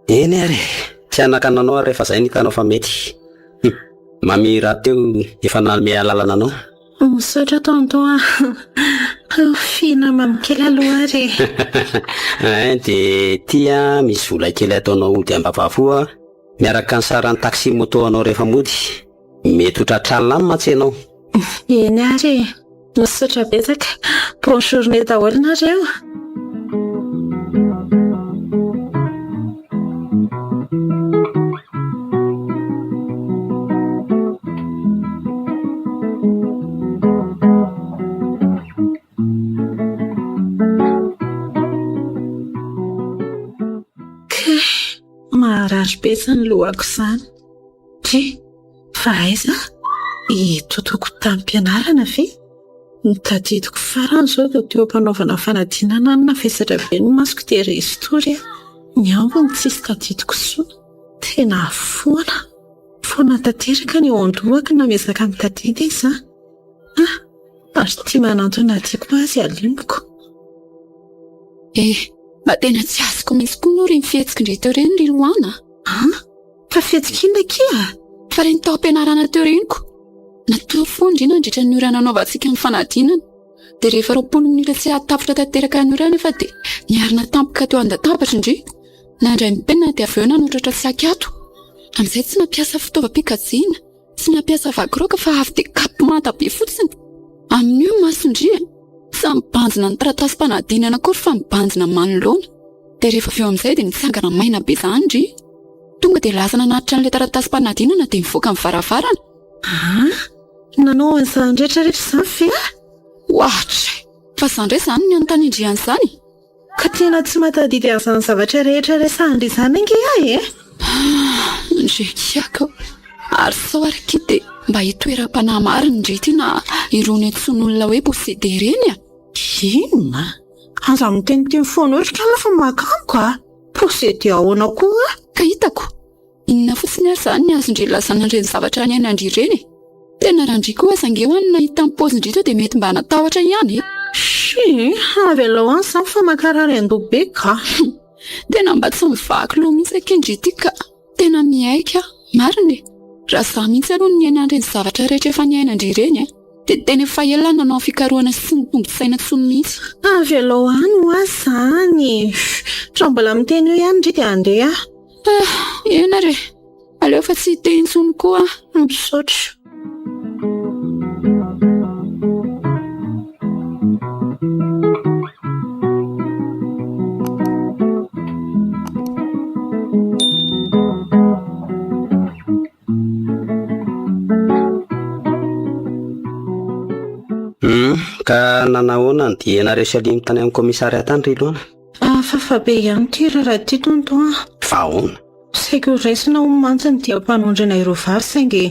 Eny ary e! Tsy hanakana anao aho rehefa izay ny hitanao fa mety. Hum! Mamy rahateo efa nanome alalana anao. Misaotra tonton a! Fihina mamy kely aloha ary e! Ein, dia ity an, misy vola kely ataonao hody am-bavafo an, miaraka ny saran'ny taxi moto anao rehefa mody. Mety ho tratran'ny lany mantsy ianao. Eny ary e! Misaotra betsaka. Bonne journée daholo nareo. Kay, maharary be izany lohako izany. Dry, fa aiza aho? Eto an-tokotanim-pianarana ve? Ny tadidiko farany izao dia teo am-panaovana fanadinana aho no navesatra be ny masoko dia resy tory aho. Ny ambiny tsisy tadidiko intsony. Tena foana. Foana tanteraka ny ao an-dohako na miezaka mitadidy aza aho. Ary ity manantona aty koa azy alimiko. Eh, mba tena tsy azoko mihitsy koa moa ireny fihetsik'ndry teo ireny ry Luana a! An? Fa fihetsika inona akia? Fa ireny tao am-pianarana teo ireny ko! Natory foana ndry nandritra ny ora nanaovantsika ny fanadinana. Dia rehefa 20 minitra tsy hahatapitra tanteraka ny ora anefa dia niarina tampoka teo an-databatra ndry. Nandray ny penina dia avy eo nanotratra tsy ankiato. Amin'izay tsy nampiasa fitaovam-pikajiana, tsy nampiasa vakiraoka fa avy dia kapy manta be fotsiny. Amin'io ny mason-dry e! Tsy mibanjina ny taratasim-panadinana akory fa mibanjina manoloana. Dia rehefa avy eo amin'izay dia nitsangana maina be izany ndry. Tonga dia lasa nanatitra an'ilay taratasim-panadinana dia nivoaka ny varavarana. An! Nanao an'izany rehetra rehetra izany ve aho? Ohatry! Fa izaho indray izany ny anontanian-dry an'izany? Ka tena tsy mahatadidy an'izany zavatra rehetra resahan-dry izany ange aho e! Ndry kiaka o! Ary sao ary akia dia mba hitoeram-panahy marina ndry ity na irony antsoin'olona hoe possédé ireny a! Inona? Aza miteniteny foana eo ry kala fa mahakamoko a! Possédé ahoana koa? Ka hitako! Inona fotsiny ary izany ny azon-dry ilazana an'ireny zavatra niainan-dry ireny e? Tena raha ndry koa aza ange ho'a no nahita ny paozin-dry teo dia mety mba natahotra ihany e! Shii, avelao any izany fa mankarary andoha be ka! Tena mba tsy mivaky loha mihitsy akia ndry ity ka! Tena miaiky aho, marina e! Raha izaho mihitsy aloha no niaina an'ireny zavatra rehetra efa niainan-dry ireny e! Dia tena efa ela aho nanao fikarohana sy tsy nitombin-tsaina intsony mihitsy. Avelao any ho'a izany e! Raha mbola miteny eo ihany ndry dia handeha aho. Ah, eny ary e! Aleo fa tsy hiteny intsony koa aho. Misaotra. Hum, ka nanahoana ny dianareo sy Alimo tany amin'ny commissariat tany ry Iloana? Hafahafa be ihany ity raharaha ity tonton a! Fa ahoana? Saika ho raisina hono mantsy ny diam-panondrona ireo vavy saingy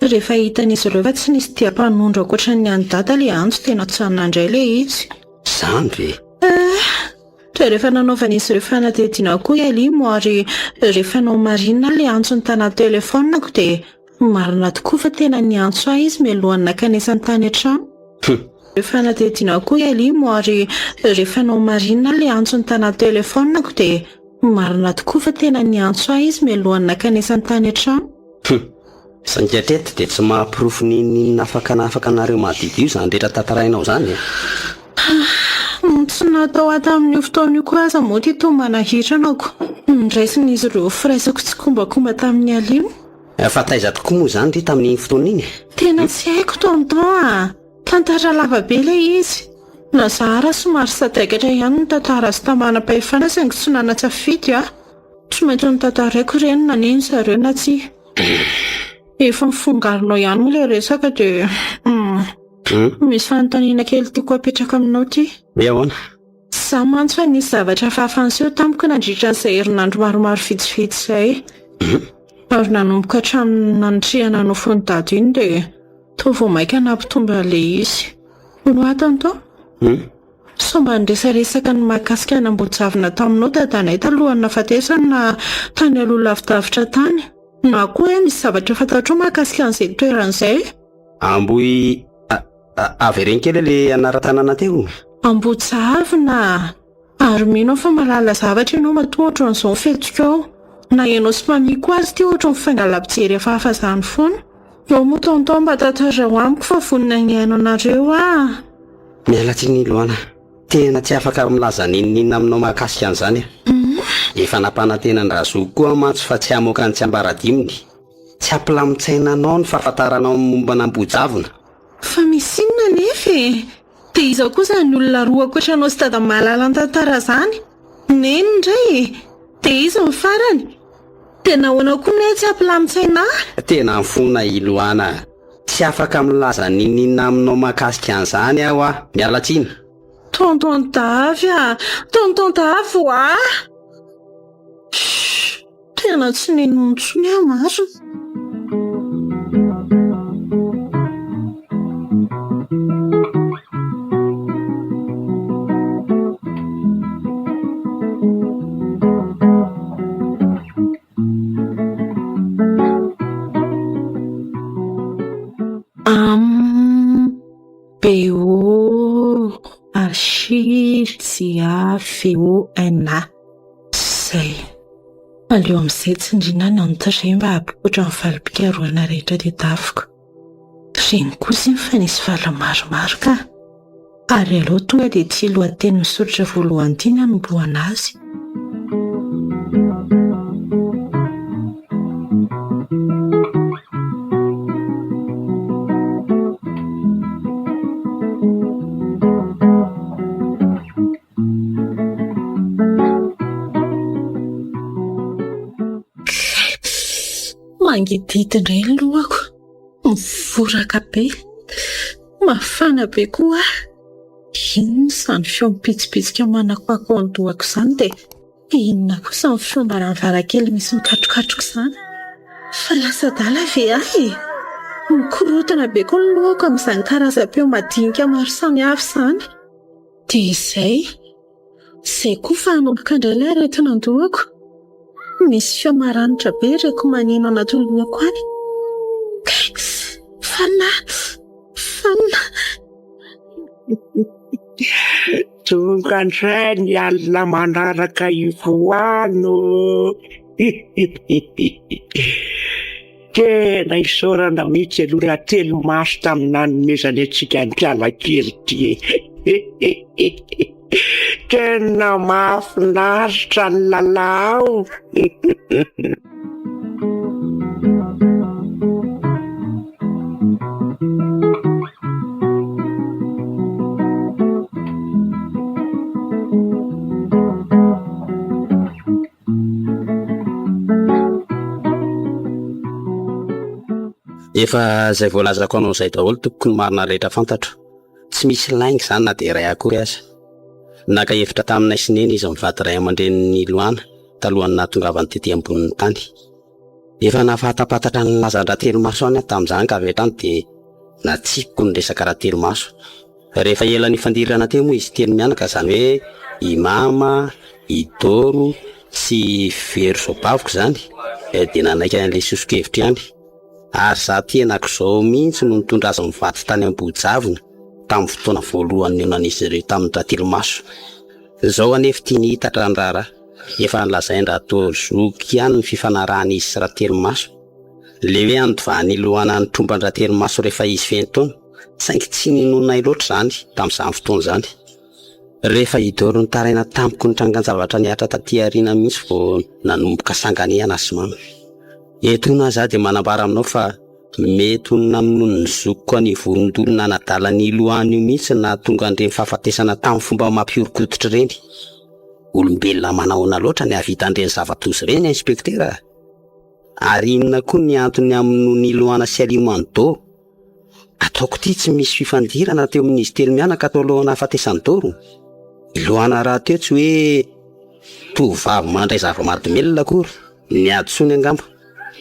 rehefa hitan'izy ireo fa tsy nisy diam-panondro ankoatra ny an'i Dada ilay antso dia najanona indray ilay izy. Izany ve? Eh! Dia rehefa nanaovan'izy ireo fanadihadiana koa i Alimo ary rehefa nomarinina ilay antsony tanaty telefaoniko dia Marina tokoa fa tena niantso ahy izy mialohan'ny nankanesany tany an-trano. Rehefa fanadihadiana koa i Alimo ary rehefa nomarinina ilay antsony tanaty telefaoniko dia marina tokoa fa tena niantso ahy izy mialohan'ny nankanesany tany an-trano. Hum. Saingy hatreto dia tsy mahaporofo n'inon'inona afaka nahafaka anareo madiodio izany rehetra tantarainao izany e. Ny tsy natao ahy tamin'io fotoana io koa aza moa ity toa manahirana ko. Noraisin'izy ireo firaisako tsikombakomba tamin'i Alimo. Fa taiza tokoa moa izany ry tamin'iny fotoana iny e? Tena tsy haiko tonton a! Tantara lava be ilay izy. Na za ara somary sadaikatra ihany nitantara azy tamin'ny manam-pahefana saingy tsy nanan-tsafidy aho. Tsy maintsy notantaraiko ireny na nino zareo na tsia. Efa mifongaronao ihany moa ilay resaka dia misy fanontaniana kely tiako hapetraka aminao ity. Hoe ahoana? Izaho mantsy fa nisy zavatra hafahafa niseho tamiko nandritra an'izay herinandro maromaro vitsivitsy izay. Ary nanomboka hatramin'ny nanitrihana nofon'i Dada iny dia toa vao mainka nampitombo an'ilay izy. Hono hoa tonton? Sao mba niresaresaka ny mahakasika an'Ambohijavona taminao dadanay talohan'ny nahafatesany na tany aloha lavidavitra tany? Na koa hoe misy zavatra fantatrao mahakasika an'izay toerana izay? Ambohi... Avereno kely ilay anaran-tanàna teo. Ambohijavona! Ary mino aho fa mahalala zavatra ianao matoa ohatran'izao ny fihetsikao. Na ianao sy Mamie koa aza ity ohatran'ny mifangalam-pijery hafahafa izany foana. Eo moa tonton mba tantarao amiko fa vonona ny hihaino anareo aho. Miala tsiny Iloana, tena tsy afaka milaza n'inon'inona aminao mahakasika an'izany aho. Efa nampanantena an-dRazoky koa aho mantsy fa tsy hamoaka ny tsiambaradiminy. Tsy hampilamin-tsaina anao ny fahafantaranao ny momba an'Ambohijavona. Fa misy inona anefa e? Dia iza koa izany olona roa ankoatra anao sy dada mahalala ny tantara izany? Neny indray e! Dia iza ny farany? Dia nahoana koa ny ahy tsy hampilamin-tsaina ahy? Tena mifona i Loana a! Tsy afaka milaza n'inon'inona aminao mahakasika an'izany aho a! Miala tsiny! Tonton Davy a! Tonton Davy oa! Shh! Tena tsy nino intsony aho marina. Am B O H J A V O N A. Izay. Aleo amin'izay tsindriana ny entrée mba hampipoitra ny valim-pikarohana rehetra tadiaviko. Ireny kosa iny fa nisy vala maromaro ka. Ary aleo tonga dia ity lohateny misoratra voalohany ity ny hanombohana azy. Mangidihidy indray ny lohako. Mivoraka be. Mafana be koa aho. Inona izany feo mipitsipitsika manakoako ao an-dohako izany dia inona kosa ny feom-baravarankely misy mikatrokatroka izany? Fa lasa adala ve aho e? Mikorontana be koa ny lohako amin'izany karazam-peo madinika maro samihafa izany. Dia izay. Izay koa fa hanomboka indray ilay aretina an-dohako. Misy feo maranitra be reko maneno anatin'ny lohako any. Kay! Fanina! Fanina! Tonga indray ny alina manaraka ivoahano. Tena isaorana mihitsy aloha Ratelomaso tamin'ny nanomezany antsika an'ity kely ity e. Tena mahafinaritra ny lalao. Efa izay voalazako anao izay daholo tompoko ny marina rehetra fantatro. Tsy Tsy misy lainga izany na dia iray akory aza. Naka hevitra taminay sy Neny izy mivady ray aman-drenin'i Luana talohan'ny nahatongavany tety ambonin'ny tany. Efa nahafantampantatra ny lazan-dRatelomaso ihany aho tamin'izany ka avy hatrany dia natsipiko ny resaka Ratelomaso. Rehefa ela nifandirana teo moa izy telo mianaka, izany hoe i Mama, i Doro sy i Vero zaobaviko izany, dia nanaiky an'ilay soso-kevitra ihany. Ary izaho tenako izao mihitsy no nitondra azy mivady tany Ambohijavona tamin'ny fotoana voalohany nihaonan'izy ireo tamin-dRatelomaso. Izao anefa ity nihitatra ny raharaha. Efa nolazain-dRatoa zoky ihany ny fifanarahan'izy sy Ratelomaso. Ilay hoe handovan'i Loana ny tromban-dRatelomaso rehefa izy feno taona. Saingy tsy ninoanay loatra izany tamin'izany fotoana izany. Rehefa i Doro nitaraina tamiko ny trangan-javatra nihatra taty aoriana mihitsy vao nanomboka sanganehana sy mama. Etoana aza dia manambara aminao fa mety ho ny namonoan'ny zokiko an'io vorondolo nanadala an'i Loana io mihitsy no nahatonga an'ireny fahafatesana tamin'ny fomba mampihoron-koditra ireny. Olombelona manahoana loatra ny hahavita an'ireny zava-doza ireny Inspektera a! Ary inona koa ny antony hamonoan'i Loana sy Alimo an'i Doro? Ataoko ity tsy misy fifandirana teo amin'izy telo mianaka tao alohan'ny nahafatesan'i Doro. I Loana rahateo tsy hoe tovovavy mandray zava-mahadomelina akory, ny hadisoany angamba.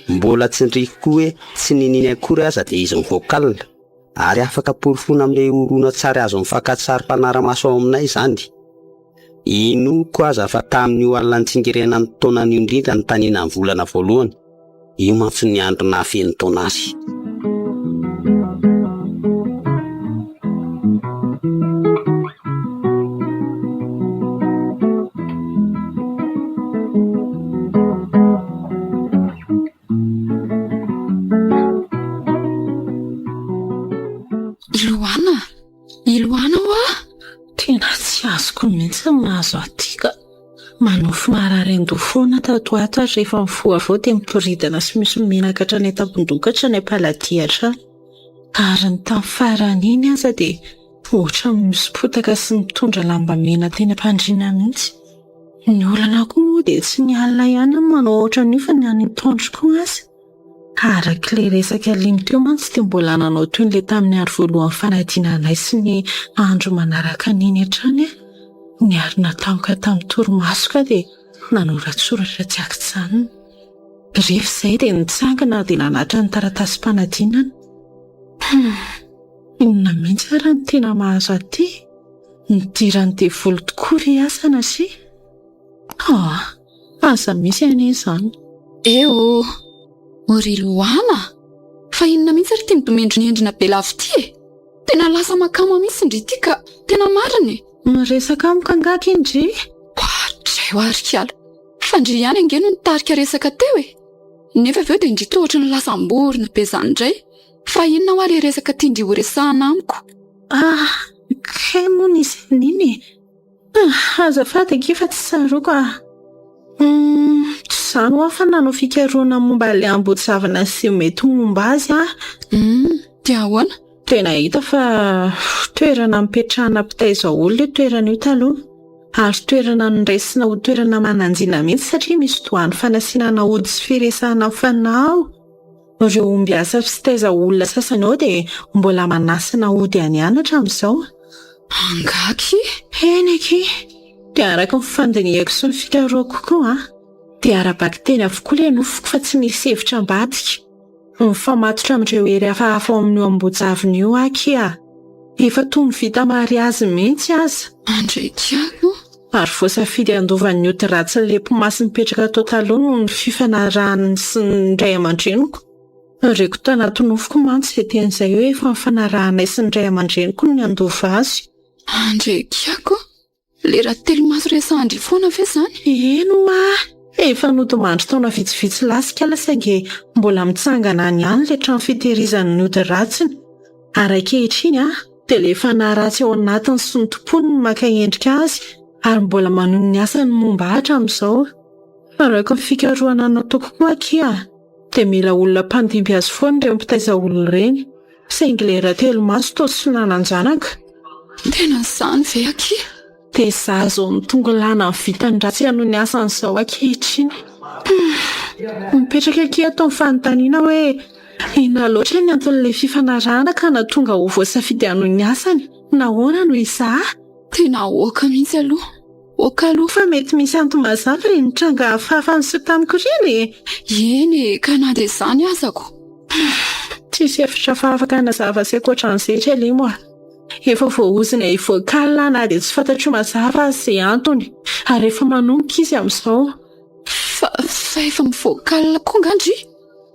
Mbola tsindriako koa hoe tsy niniany akory aza dia izy mi-vocal. Ary afaka porofoina amin'ilay horonantsary azon'ny fakantsary mpanara-maso ao aminay izany. Inoako aza fa tamin'io alina nitsingerenan'ny taonany io indrindra no taninan'ny volana voalohany. Io mantsy ny andro nahafeno taona azy. Iloana! Iloana hoa! Tena tsy azoko mihitsy ny mahazo aty ka. Manofy marary an-doha foana tato ho ato ary rehefa mifoha avy eo dia miboridana sy misy menaka hatrany an-tampon-doha ka hatrany am-paladia hatrany. Ary ny tamin'ny farany iny aza dia ohatran'ny misy potaka sy mitondra lambamena teny am-pandriana mihitsy. Ny olana koa moa dia tsy ny alina ihany no manao ohatran'io fa ny any antoandro koa aza. Araka ilay resaka limy teo mantsy dia mbola nanao toy ilay tamin'ny andro voalohan'ny fanadinanay sy ny andro manaraka an'iny hatrany aho. Niarina tampoka tamin'ny torimaso ka dia nanoratsoratra tsy an-kijanona. Rehefa izay dia nitsangana dia nanatitra ny taratasim-panadinana. Hum, inona mihitsy ary no tena mahazo aty? Nidiran'ny devoly tokoa ry asa sanatria. Ah, aza misy anie izany. Eh oh! O ry Loana! Fa inona mihitsy ary ity midomendronendrona be lava ity e? Tena lasa makama mihitsy ndry ity ka! Tena marina e! Miresaka amiko angaha aky ndry? Oadray hoa ry kiala! Fa ndry ihany ange no nitarika resaka teo e! Nefa avy eo dia ndry toa ohatran'ny lasa amborona be izany indray! Fa inona hoa ilay resaka tian-dry horesahana amiko? Ah! Kay moa nisy an'iny e! Azafady akia fa tsy tsaroako ah. Humm, tsy izany hoa fa nanao fikarohana momba ilay Ambodizavana sy izay mety ho momba azy aho. Humm, dia ahoana? Dia nahita fa toerana nipetrahana mpitaiza olona io toerana io taloha. Ary toerana noraisina ho toerana manan-jina mihitsy satria misy doany fanasiana ody sy firesahana fanahy ao. Ireo ombiasa sy taiza olona sasany ao dia mbola manasina ody any ihany hatramin'izao. Angaha akia? Eny akia. Dia araka ny fandinihako sy ny fikarohako koa an, dia ara-bakiteny avokoa ilay nofiko fa tsy nisy hevitra ambadika. Mifamatotra amin'ireo hery hafahafa ao amin'io Ambohijavona io aho akia. Efa toy ny vita mariazy mihitsy aza. Andriakiako. Ary voasafidy handova ny ody ratsin'ilay mpimasy nipetraka tao taloha noho ny fifanarahany sy ny ray aman-dreniko. Reko tanaty nofiko mantsy izay teny izay hoe efa nifanarahanay sy ny ray aman-dreniko ny handova azy. Andriakiako, ilay Ratelomaso resahan-dry foana ve izany? Eny hoa! Efa nodimandry taona vitsivitsy lasa ikala saingy mbola mitsangana any ihany ilay trano fitehirizany ny ody ratsiny. Ary ankehitriny dia ilay fanahy ratsy ao anatiny sy ny tompony no maka endrika azy ary mbola manohy ny asany momba ahy hatramin'izao. Araka ny fikarohana nataoko koa akia dia mila olona mpandimby azy foana ireny mpitaiza olona ireny saingy ilay Ratelomaso toa tsy nanan-janaka. Tena izany ve akia? Dia izaho izao mitongilana ny vitany ratsy hanohy ny asany izao ankehitriny. Mipetraka akia eto ny fanontaniana hoe inona loatra ny anton'ilay fifanarahana ka nahatonga ho voasafidy hanohy ny asany? Nahoana no izaho? Tena aoka mihitsy aloha. Aoka aloha. Fa mety misy antony mazava ireny tranga hafahafa niseho tamiko ireny e! Eny e, ka na dia izany aza ko. Tsisy hevitra hafa afaka hanazava azy ankoatra an'izay ry Alimo a! Efa voaozona hivoaka alina aho na dia tsy fantatro mazava aza izay antony. Ary efa manomboka izy amin'izao. Fa, fa efa mivoaka alina koa angaha ndry?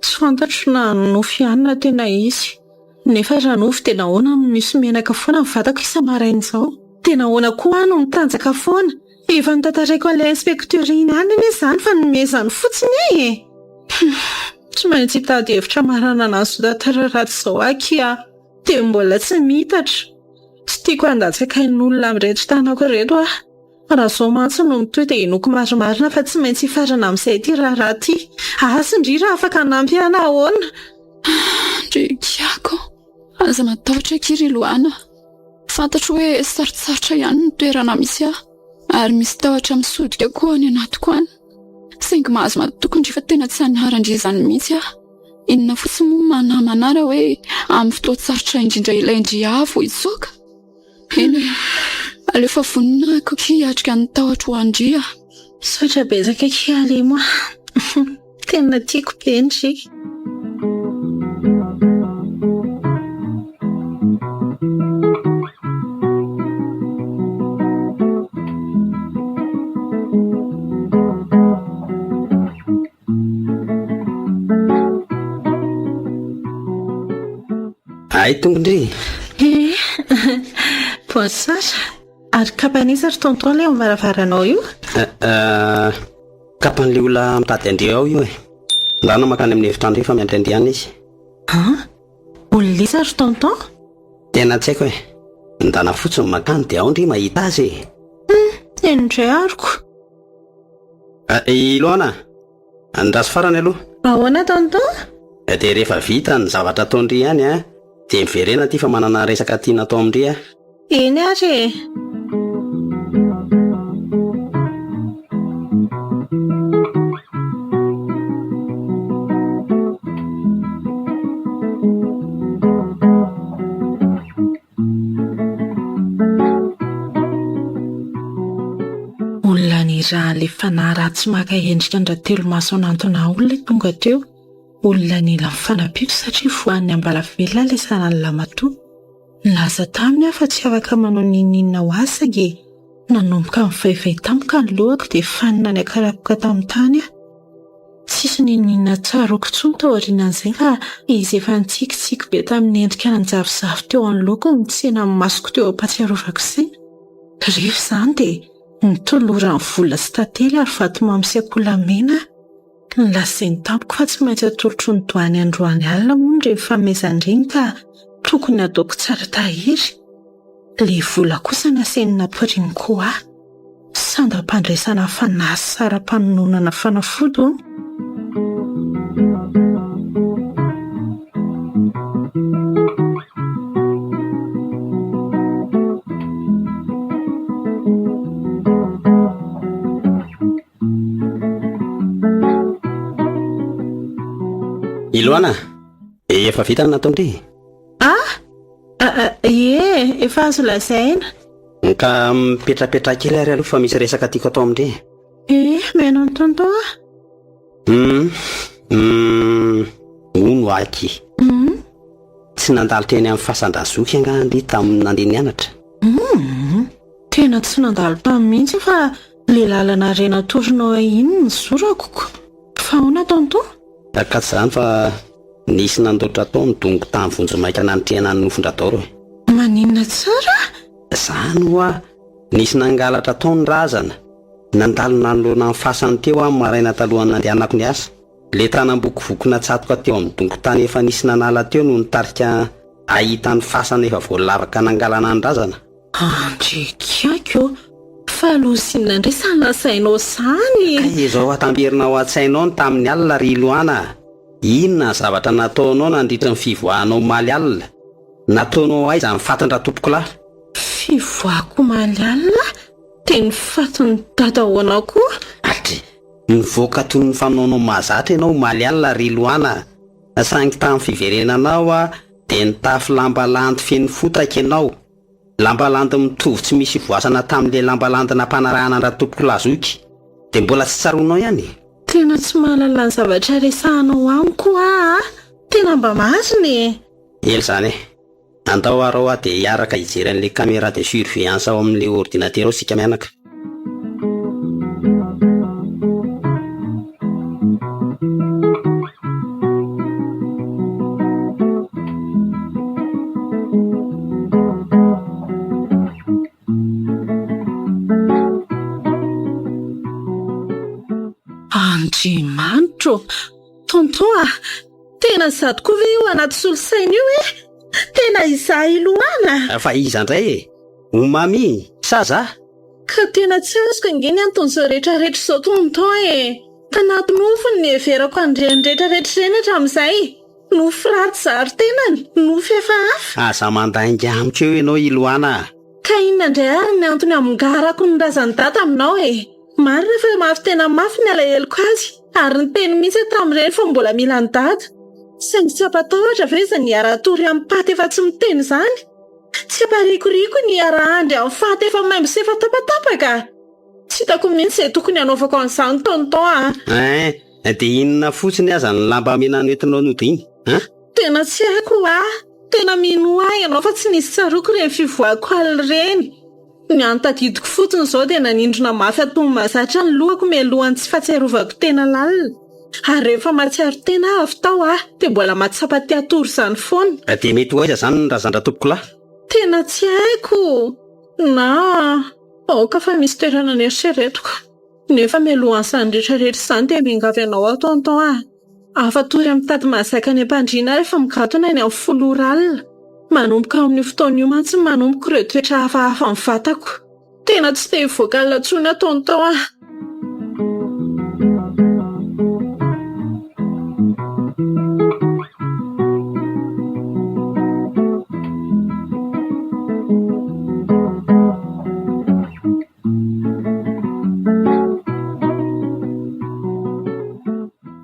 Tsy fantatro na nofy ihany na tena izy. Nefa raha nofy dia nahoana no misy menaka foana ny vatako isa-maraina izao? Dia nahoana koa aho no mitanjaka foana? Efa notantaraiko an'ilay inspecteur iny ihany anie izany fa nomezany fotsiny ahy e! Humm, tsy maintsy hitady hevitra hamaranana an'izao tantara ratsy izao akia aho. Dia mbola tsy miitatra. Tsy tiako handatsaka ain'olona amin'ireto tanako ireto aho. Raha izao mantsy no mitohy dia inoako marimarina fa tsy maintsy hifarana amin'izay ity raharaha ity. Asa ndry raha afaka hanampy ahy na ahoana. Ndry kiako, aza matahotra akia ry Loana. Fantatro hoe sarotsarotra ihany ny toerana misy ahy ary misy tahotra misodika koa any anatiko any. Saingy mahazo matoky ndry fa tena tsy hanaran-dry izany mihitsy aho. Inona fotsiny moa manahy hoe amin'ny fotoan-tsarotra indrindra ilain-dry ahy vao hitsoaka? Eny e, aleo fa vonona aho kokia hiatrika ny tahotro ho an-dry a. Misaotra betsaka akia Alimo a. Tena tiako be ndry. Hay tonga ndry. Eh, bonsoir. Ary kapan'iza ry tonton ilay ao amin'ny varavaranao io? Eh, eh, kapan'ilay olona mitady an-dry ao io e. Ndana mankany amin'ny efitrano ry fa miandry an-dry any izy. An? Olona iza ry tonton? Tena tsy haiko e. Ndana fotsiny mankany dia ao ndry mahita azy e. Hum, eny indray aroko. Eh, i Loana, andraso farany aloha. Ahoana tonton? Dia rehefa vita ny zavatra ataon-dry ihany an, dia miverena aty fa manana resaka tiana atao amin-dry aho. Eny ary e. Olona nirahan'ilay fanahy ratsy maka endrika an-dRatelomaso hanantona ahy ilay tonga teo. Olona nila ny fanampiako satria voan'ny ambalavelona ilay zanany lamatoa. Nilaza taminy aho fa tsy afaka manao n'inon'inona ho azy saingy nanomboka nivaivay tampoka ny lohako dia fanina niakarapoka tamin'ny tany aho. Tsisy n'inon'inona tsaroako intsony tao aorianan'izay fa izy efa nitsikitsiky be tamin'ny endrika nanjavozavo teo anoloako no nitsena ny masoko teo am-pahatsiarovako saina. Rehefa izany dia notolorany vola sy tantely ary vatomamy sy akoholamena aho. Nolazainy tamiko fa tsy maintsy atolotro ny doany androany alina hono ireny fanomezana ireny ka tokony hataoko tsara tahiry. Ilay vola kosa nasainy nampirimiko ho ahy. Sandam-pandraisana fanahy sy saram-panononana fanafody hono. Iloana, efa vita ny nataon-dry? Ah! Ie, efa azo lazaina. Ka mipetrapetraha kely ary aloha fa misy resaka tiako atao amin-dry. Eh, mihaino an'i tonton aho. Hum, hum, hono aky. Hum. Tsy nandalo teny amin'ny fasan-dRazoky angaha ndry tamin'ny nandeha nianatra? Hum, tena tsy nandalo tany mihitsy fa le lalana re natoronao ahy iny no nizorako ko. Fa ahoana tonton? Ka tsy izany fa nisy nandoatra tao ny dongo tany vonjimaika nanitrihana ny nofon-dRadaoro e. Maninona tsara? Izany hoa, nisy nangalatra tao ny razana. Nandalo nanoloana ny fasany teo aho ny maraina talohan'ny nandehanako niasa. Ilay tanam-bokovoko natsatoka teo amin'ny dongon-tany efa nisy nanala teo no nitarika hahita ny fasana efa voalavaka nangalana ny razana. Andriakiaky ô! Fa loza inona indray izany lazainao izany e? Kay izao atamberina ao an-tsainao ny tamin'ny alina ry Loana a! Inona ny zavatra nataonao nandritra ny fivoahanao omaly alina? Nataonao aiza ny fatin-dRatompokolahy? Fivoahako omaly alina? Dia ny fatin'i Dada ahoana koa? Atry! Nivoaka toy ny fanaonao mahazatra ianao omaly alina ry Loana a! Saingy tamin'ny fiverenanao dia nitafy lamba landy feno fotaka ianao. Lambalandy mitovy tsy misy ivoasana tamin'ilay lambalandy nampanarahana an-dRatompokolahy zoky. Dia mbola tsy tsaroanao ihany e? Tena tsy mahalala ny zavatra resahanao amiko aho a! Tena mba marina e! Ela izany e! Andao ary hoa dia hiaraka hijery an'ilay caméra de surveillance ao amin'ilay ordinateur ao isika mianaka. Andriamanitro ô! Tonton a! Tena izaho tokoa ve io anaty solosaina io e? Tena izaho i Loana? Fa iza indray e? Umami sa za? Ka tena tsy azoko ange ny anton'izao rehetra rehetra izao tonton e! Tanaty nofy no niheverako an'ireny rehetra rehetra ireny hatramin'izay. Nofy ratsy zary tenany, nofy efa hafa. Aza mandainga amiko eo ianao i Loana a! Ka inona indray ary ny antony hamongarako ny razan'i Dada aminao e? Marina fa mafy tena mafy ny alaheloko azy, ary niteny mihitsy aho tamin'ireny fa mbola mila an'i Dada. Saingy tsy hampatahotra ve izany hiara-hatory amin'ny paty efa tsy miteny izany? Tsy hamparikoriko ny hiara-handry amin'ny faty efa maimbo sy efa tapatapaka? Tsy hitako mihitsy izay tokony hanaovako an'izany tonton a! Ein, dia inona fotsiny aza ny lamba mena noentinao nody iny, an? Tena tsy haiko hoa! Tena minoa ahy ianao fa tsy nisy tsaroako ireny fivoahako alina ireny. Ny hany tadidiko fotsiny izao dia nanindrona mafy antonony mahazatra ny lohako mialohan'ny tsy fahatsiarovako tena lalina. Ary rehefa mahatsiaro tena aho avy tao aho dia mbola mahatsapa te hatory izany foana. Dia mety ho aiza izany ny razan-dRatompokolahy? Tena tsy haiko! Na, aoka fa misy toerana neritreretiko. Nefa mialohan'izany rehetra rehetra izany dia miangavy anao aho tonton a! Afa-tory amin'ny tady mahazaka any am-pandriana aho rehefa migatona eny amin'ny folo ora alina. Manomboka ao amin'io fotoana io mantsy no manomboka ireo toetra hafahafa amin'ny vatako. Tena tsy te hivoaka alina intsony aho tonton a!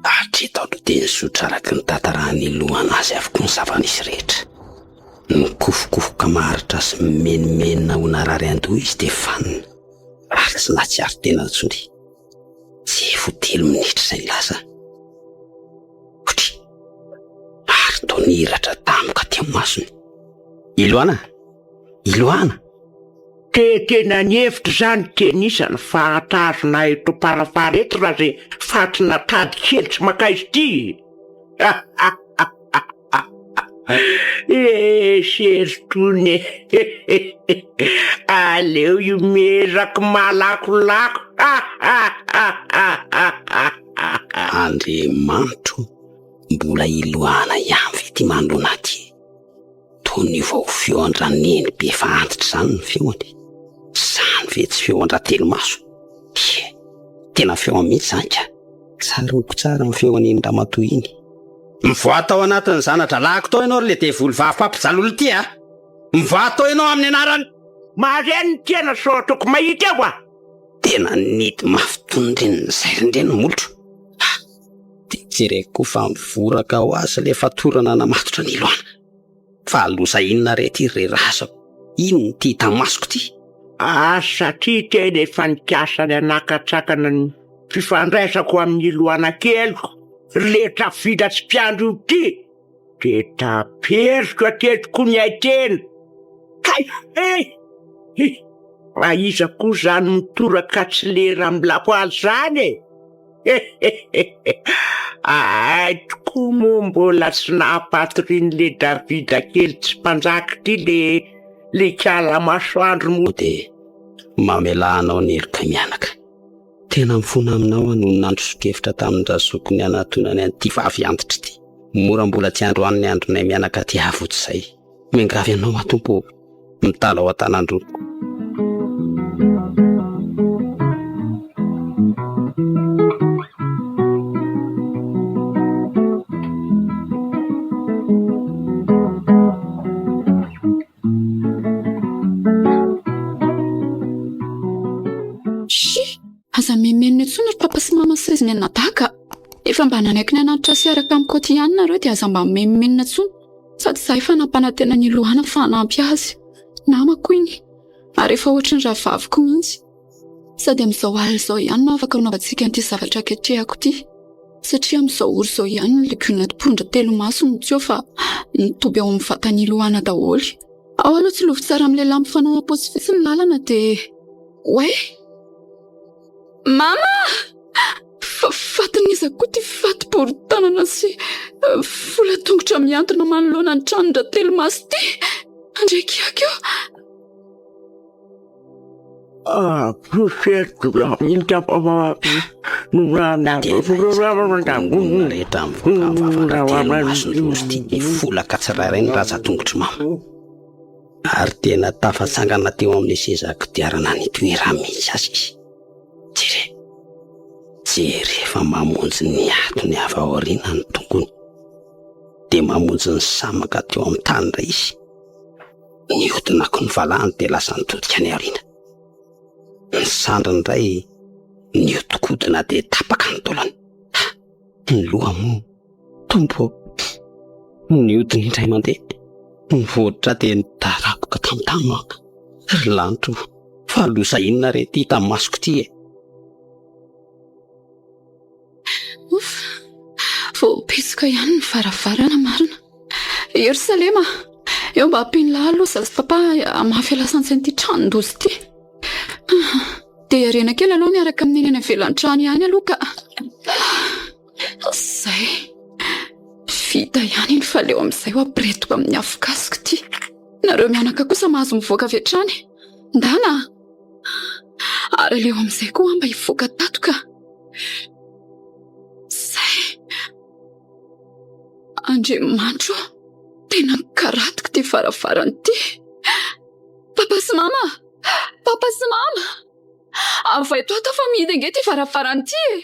Hatreto aloha dia nizotra araka ny tantarahan'i Lohana azy avokoa ny zava-nisy rehetra. Nikofokofoka maharitra sy mimenomenona ho narary an-doha izy dia fanina ary tsy nahatsiaro tena intsony. Tsy vao telo minitra izay ny lasa. Otri! Ary toa nihiratra tampoka teo masony. I Loana! I Loana! Te tena nihevitra izany tenisa ny fahatazona eto am-parafara eto raha izay fatina tady kely tsy mankaiza ity e! Eh, Seritony e! Aleo iomezako malakolako! Andriamanitro, mbola iloahana ihany ve ity manoloana aty e? Toa niova ho feo an-dRaneny be efa antitra izany ny feony. Izany ve tsy feo an-dRatelomaso? Ie, tena feo mihitsy izany ka. Tsaroako tsara ny feon'iny ramatoa iny. Mivoaha tao anatin'ny zana-drahalahiko tao ianao ry le devoly vavy mpampijaly olona ity a! Mivoaha tao ianao amin'ny anaran'i. Mahare ny tena sao ataoko mahita eo a! Tena nidy mafy toy ny reny nizairiny ireny ny molotro. Ha! Dia jereko koa fa mivoraka ho azy ilay fatorana namatotra an'i Iloana. Fa loza inona re ity ry razako? Inona ity hita masoko ity? Ah, satria tena efa nikasa ny hanakatsakana ny fifandraisako amin'i Iloana keliko, ry letra vita tsy mpiandry io ity, dia taperiko hatreto koa ny haitena. Hay! Hey! Hi! Fa iza koa izany mitoraka tsy lera amin'ny lapoaly izany e? Hay tokoa moa mbola tsy nahapatorian'le Davida kely tsy mpanjaka ity le le kala masoandro moa. Dia mamelà anao ny heloka mianaka. Tena mifona aminao aho noho ny nandroson-kevitra tamin-dRazoky ny hanatonany an'ity vavy antitra ity. Mora mbola tsy androany ny andronay mianaka aty avotsy izay. Miangavy anao aho Tompo ô, mitalaho an-tanan-droa. Shi! Aza mimenomenona intsony ry papa sy mama sy izy mianadahy ka! Efa mba nanaiky ny hanatitra sy hiaraka amiko aty ihany nareo dia aza mba mimenomenona intsony. Sady za efa nampanantena an'i Loana fa hanampy azy. Namako iny, ary efa ohatry ny rahavaviko mihitsy. Sady amin'izao alina izao ihany no afaka anaovantsika an'ity zavatra ketrehako ity. Satria amin'izao ora izao ihany ny legiona mpondra telomaso no tsy eo fa mitoby ao amin'ny vatan'i Iloana daholo. Ao aloha tsilovy tsara amin'ilay lampy fanao am-paosy fotsy ny lalana dia. Oay! Mama! Fa fatin'iza koa ity faty bory tanana sy fola tongotra mihantona manoloana ny tranon-dRatelomaso ity? Andriakiaka io! Rehetra mivoaka amin'ny vavan-dRatelomaso ny rojo ity dia folaka tsirairay ny ratsan-tongotr'i mama. Ary tena tafatsangana teo amin'ny seza kodiarana nitoerany mihitsy aza izy. Jere! Jere fa mamonjy ny hatony avy ao aoriana ny tongony. Dia mamonjy ny samaka teo amin'ny tany indray izy. Nihodinako ny valahany dia lasa nitodika any aoriana. Ny sandriny indray nihodinkodina dia tapaka ny taolany. Ha! Ny loha moa, Tompo ô! Nihodina indray mandeha, nivoatra dia nidaraboka tamin'ny tany aho. Ry lanitra ô, fa loza inona re ity hita masoko ity e? Ouf! Voapetsoka ihany ny varavarana marina. Yerosalema, eo mba ampino lahy aloha za sy papa hamafy lasantsy an'ity tranon-doza ity. Dia hiarena kely aloha miaraka amin'iny any ivelan'ny trano ihany aloha ka. Zay. Vita ihany iny fa leo amin'izay ho ampiretiko amin'ny afokasiko ity. Nareo mianaka kosa mahazo mivoaka avy hatrany. Ndana! Ary aleo amin'izay koa aho mba hivoaka tato ka. Zay. Andriamanitro ô, tena nikaratiko ity varavarana ity. Papa sy mama! Papa sy mama! Avoay tato fa mihidy ange ity varavarana ity e!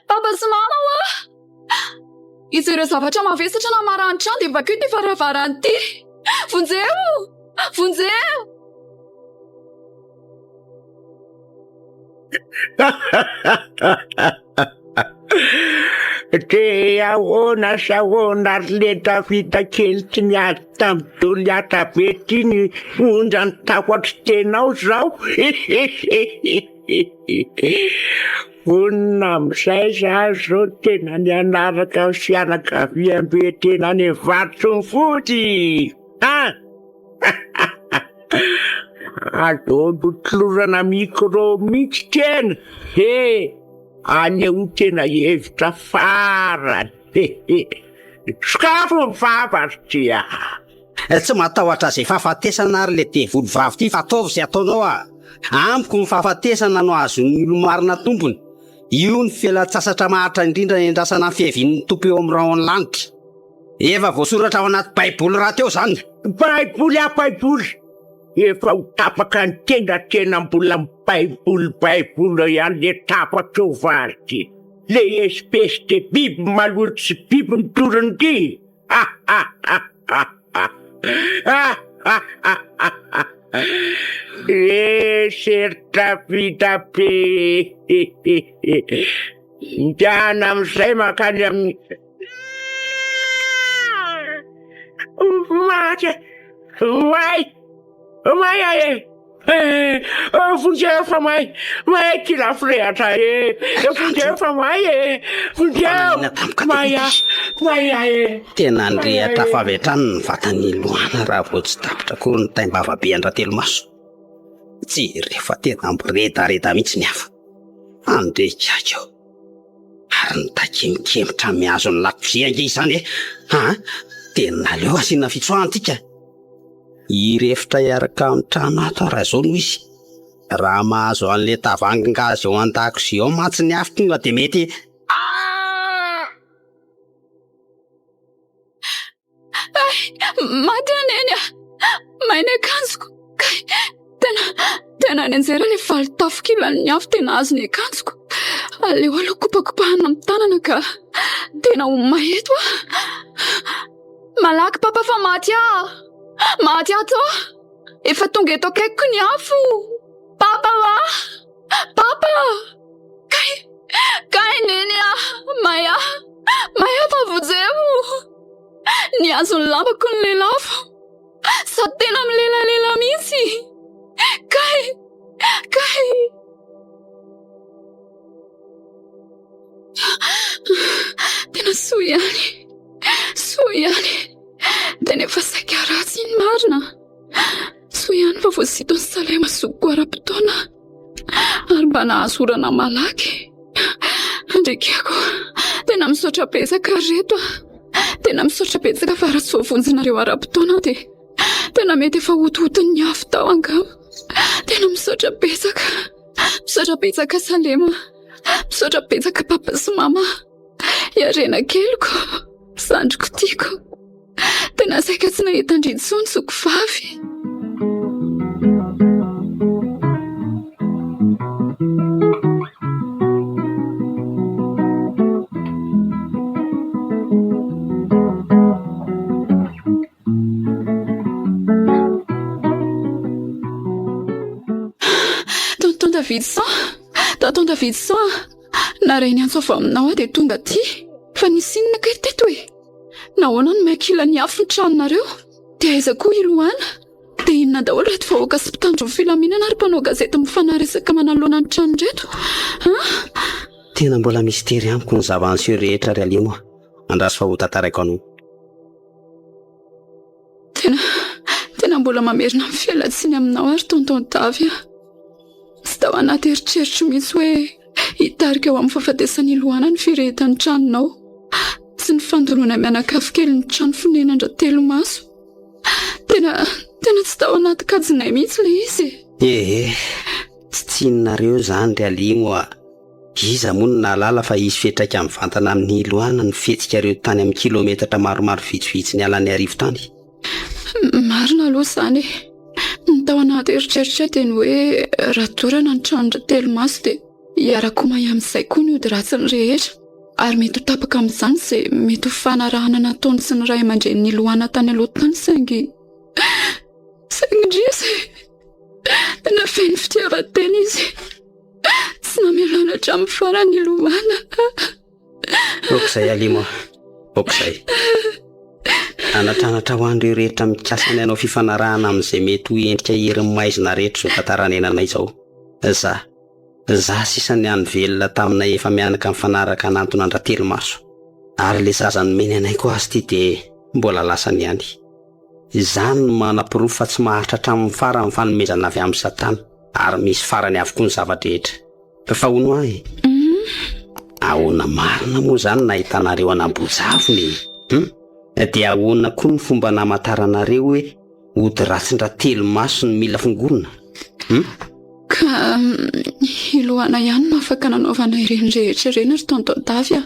Papa sy mama hoa! Izy ireo zavatra mavesatra namaran'ny trano dia vakio ity varavarana ity! Vonjeo! Vonjeo! Dia ahoana sy ahoana ry le Davida kely tsy niady tamin'i Goliata be ty ny onjan'ny tahotry tenao zao? Vonona amin'izay za zao tena ny hanaraka ny fianakaviambe tena any Vatomfody an! Aleo tolorana micro mihitsy tena he! Aneho tena hevitra farany he! Sokafo ny vava ry tia! Tsy matahotra izay fahafatesana ary le devoly vavy ity fa ataovy izay ataonao a! Amiko ny fahafatesana no ahazoan'ny olo-marina tompony. Io ny fialan-tsasatra maharitra indrindra niandrasana ny fiavian'ny Tompo eo amin'ny rahon'ny lanitra. Efa voasoratra ao anaty baiboly rahateo izany. Baiboly ah baiboly! Efa ho tapaka ny tenda tena mbola mibaiboly baiboly eo ihany le tapaka eo vary ty! Le espèce de biby maloto sy biby mitorony ty! Eseritra vita be! Ndana amizay mankany amin'ny. Maty e! May! May aho e! Vonjeo fa may! May ty lafirehatra e! Vonjeo fa may e! Vonjeo! May aho! May aho e! Tena nirehatra afo avy hatrany ny vatan'i Luana raha vao tsy tapitra akory ny taim-bava be an-dRatelomaso. Jereo fa tena miredareda mihitsy ny afo. Andriakaiko eo. Ary nitakemikemotra mihazo ny lakozia ange izany e! Aa! Tena aleo asiana fitsoahana ity ka! Hirefotra hiaraka amin'ny trano ato aho raha izao no izy. Raha mahazo an'ilay tavoahangingazy ao an-dakozia ao mantsy ny afo tonga dia mety. Aa! Ay, maty aho neny a! May ny akanjoko. Kay, tena, tena nianjera ilay valin-tafo kilan'ny afo tena azo ny akanjoko. Aleo aloha kopakopahana amin'ny tanana ka. Tena ho may eto aho. Malaky papa fa maty aho. Maty ato aho. Efa tonga eto akaikiko ny afo. Papa wa! Papa! Kay, kay neny a! May aho. May aho fa vonjeo. Nihazo ny lambako ny lelafo. Sady tena milelalela mihitsy! Kay! Kay! Tena soa ihany! Soa ihany! Tena efa saika ratsy iny marina! Soa ihany fa voasinton'i Salema zokiko ara-potoana ary mba nahazo orana malaky. Andriakeko, tena misaotra betsaka ry reto a! Tena misaotra betsaka fa raha tsy voavonjinareo ara-potoana aho dia tena mety efa hotohoton'ny afo tao angamba. Tena misaotra betsaka. Misaotra betsaka Salema. Misaotra betsaka papa sy mama. Iarena keliko, zandriko tiako. Tena saika tsy nahita an-dry intsony zoko vavy. Tonton Davidson, Tonton Davidson, naharay ny antso avy aminao aho dia tonga aty. Fa nisy inona kay teto e? Nahoana no miankila ny afo ny tranonareo? Dia aiza koa i Luana? Dia inona daholo ireto vahoaka sy mpitandro ny filaminana ary mpanao gazety mifanaresaka manoloana ny trano ireto? An? Tena mbola mistery amiko ny zava-niseho rehetra ry Alimo a! Andraso fa ho tantaraiko anao. Tena, tena mbola mamerina ny fialantsiny aminao ary Tonton Tavy a! Tsy tao anaty eritreritro mihitsy hoe hitarika ho amin'ny fahafatesan'i Luana ny firehetan'ny tranonao sy ny fandoroana mianakavy kely ny trano fonenan-dRatelomaso. Tena, tena tsy tao anaty kajinay mihitsy ilay izy e! Ee, tsy tsininareo izany ry Alimo a! Iza moa no nahalala fa hisy fiantraika mivantana amin'i Luana ny fihetsikareo tany amin'ny kilometatra maromaro vitsivitsy niala an'Iarivo tany? Marina aloha izany e! Ny tao anaty eritreritra dia ny hoe raha dorana ny tranon-dRatelomaso dia hiara-komay amin'izay koa ny ody ratsiny rehetra ary mety ho tapaka amin'izany izay mety ho fanarahana nataony sy ny ray aman-drenin'i Luana tany aloha tany saingy saingy indrisy e! Tena feno fitiavan-tena izy. Tsy namelana hatramin'ny farany i Luana. Aok'izay Alimo a, aok'izay. Anatranatra ho an'ireo rehetra mikasa ny hanao fifanarahana amin'izay mety ho endrika herin'ny maizina rehetra izao tantara niainanay izao. Za, za sisa ny hany velona taminay efa mianaka nifanaraka hanantona an-dRatelomaso. Ary ilay zaza nomeny anay koa aza ity dia mbola lasany ihany. Izany no manaporofo fa tsy maharitra hatramin'ny farany ny fanomezana avy amin'i Satana, ary misy farany avokoa ny zava-drehetra. Fa hono aho e! Ahoana marina moa izany nahitanareo an'Ambohijavona e? Hum? Dia ahoana koa ny fomba namantaranareo hoe ody ratsin-dRatelomaso no mila fongorona? Hum? Ka i Loana ihany no afaka nanaovana ireny rehetra ireny ry Tonton Davy a!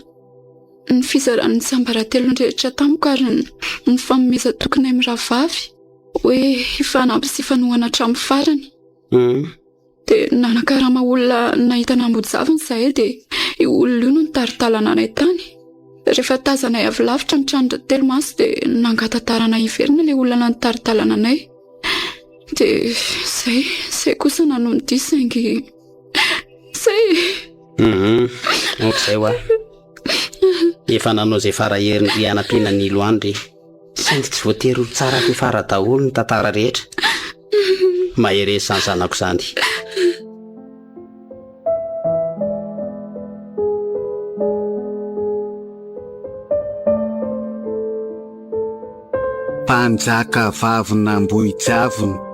Ny fizaran'ny tsiambaratelony rehetra tamiko ary ny fanomezan-tokinay mirahavavy hoe hifanampy sy hifanohana hatramin'ny farany. Dia nanakarama olona nahita an'Ambohijavona izahay dia io olona io no nitari-dalana anay tany. Rehefa tazanay avy lavitra ny tranon-dRatelomaso dia nangata-dalana hiverina ilay olona nitari-dalana anay. Dia izay, izay kosa nanao ny dia saingy izay e! Hum, aok'izay hoa. Efa nanao izay fara heriny ry hanampiana an'i Iloany ry. Saingy tsy voatery ho tsara fiafara daholo ny tantara rehetra. Mahereza izany zanako izany. Mpanjaka vavin'Ambohijavona.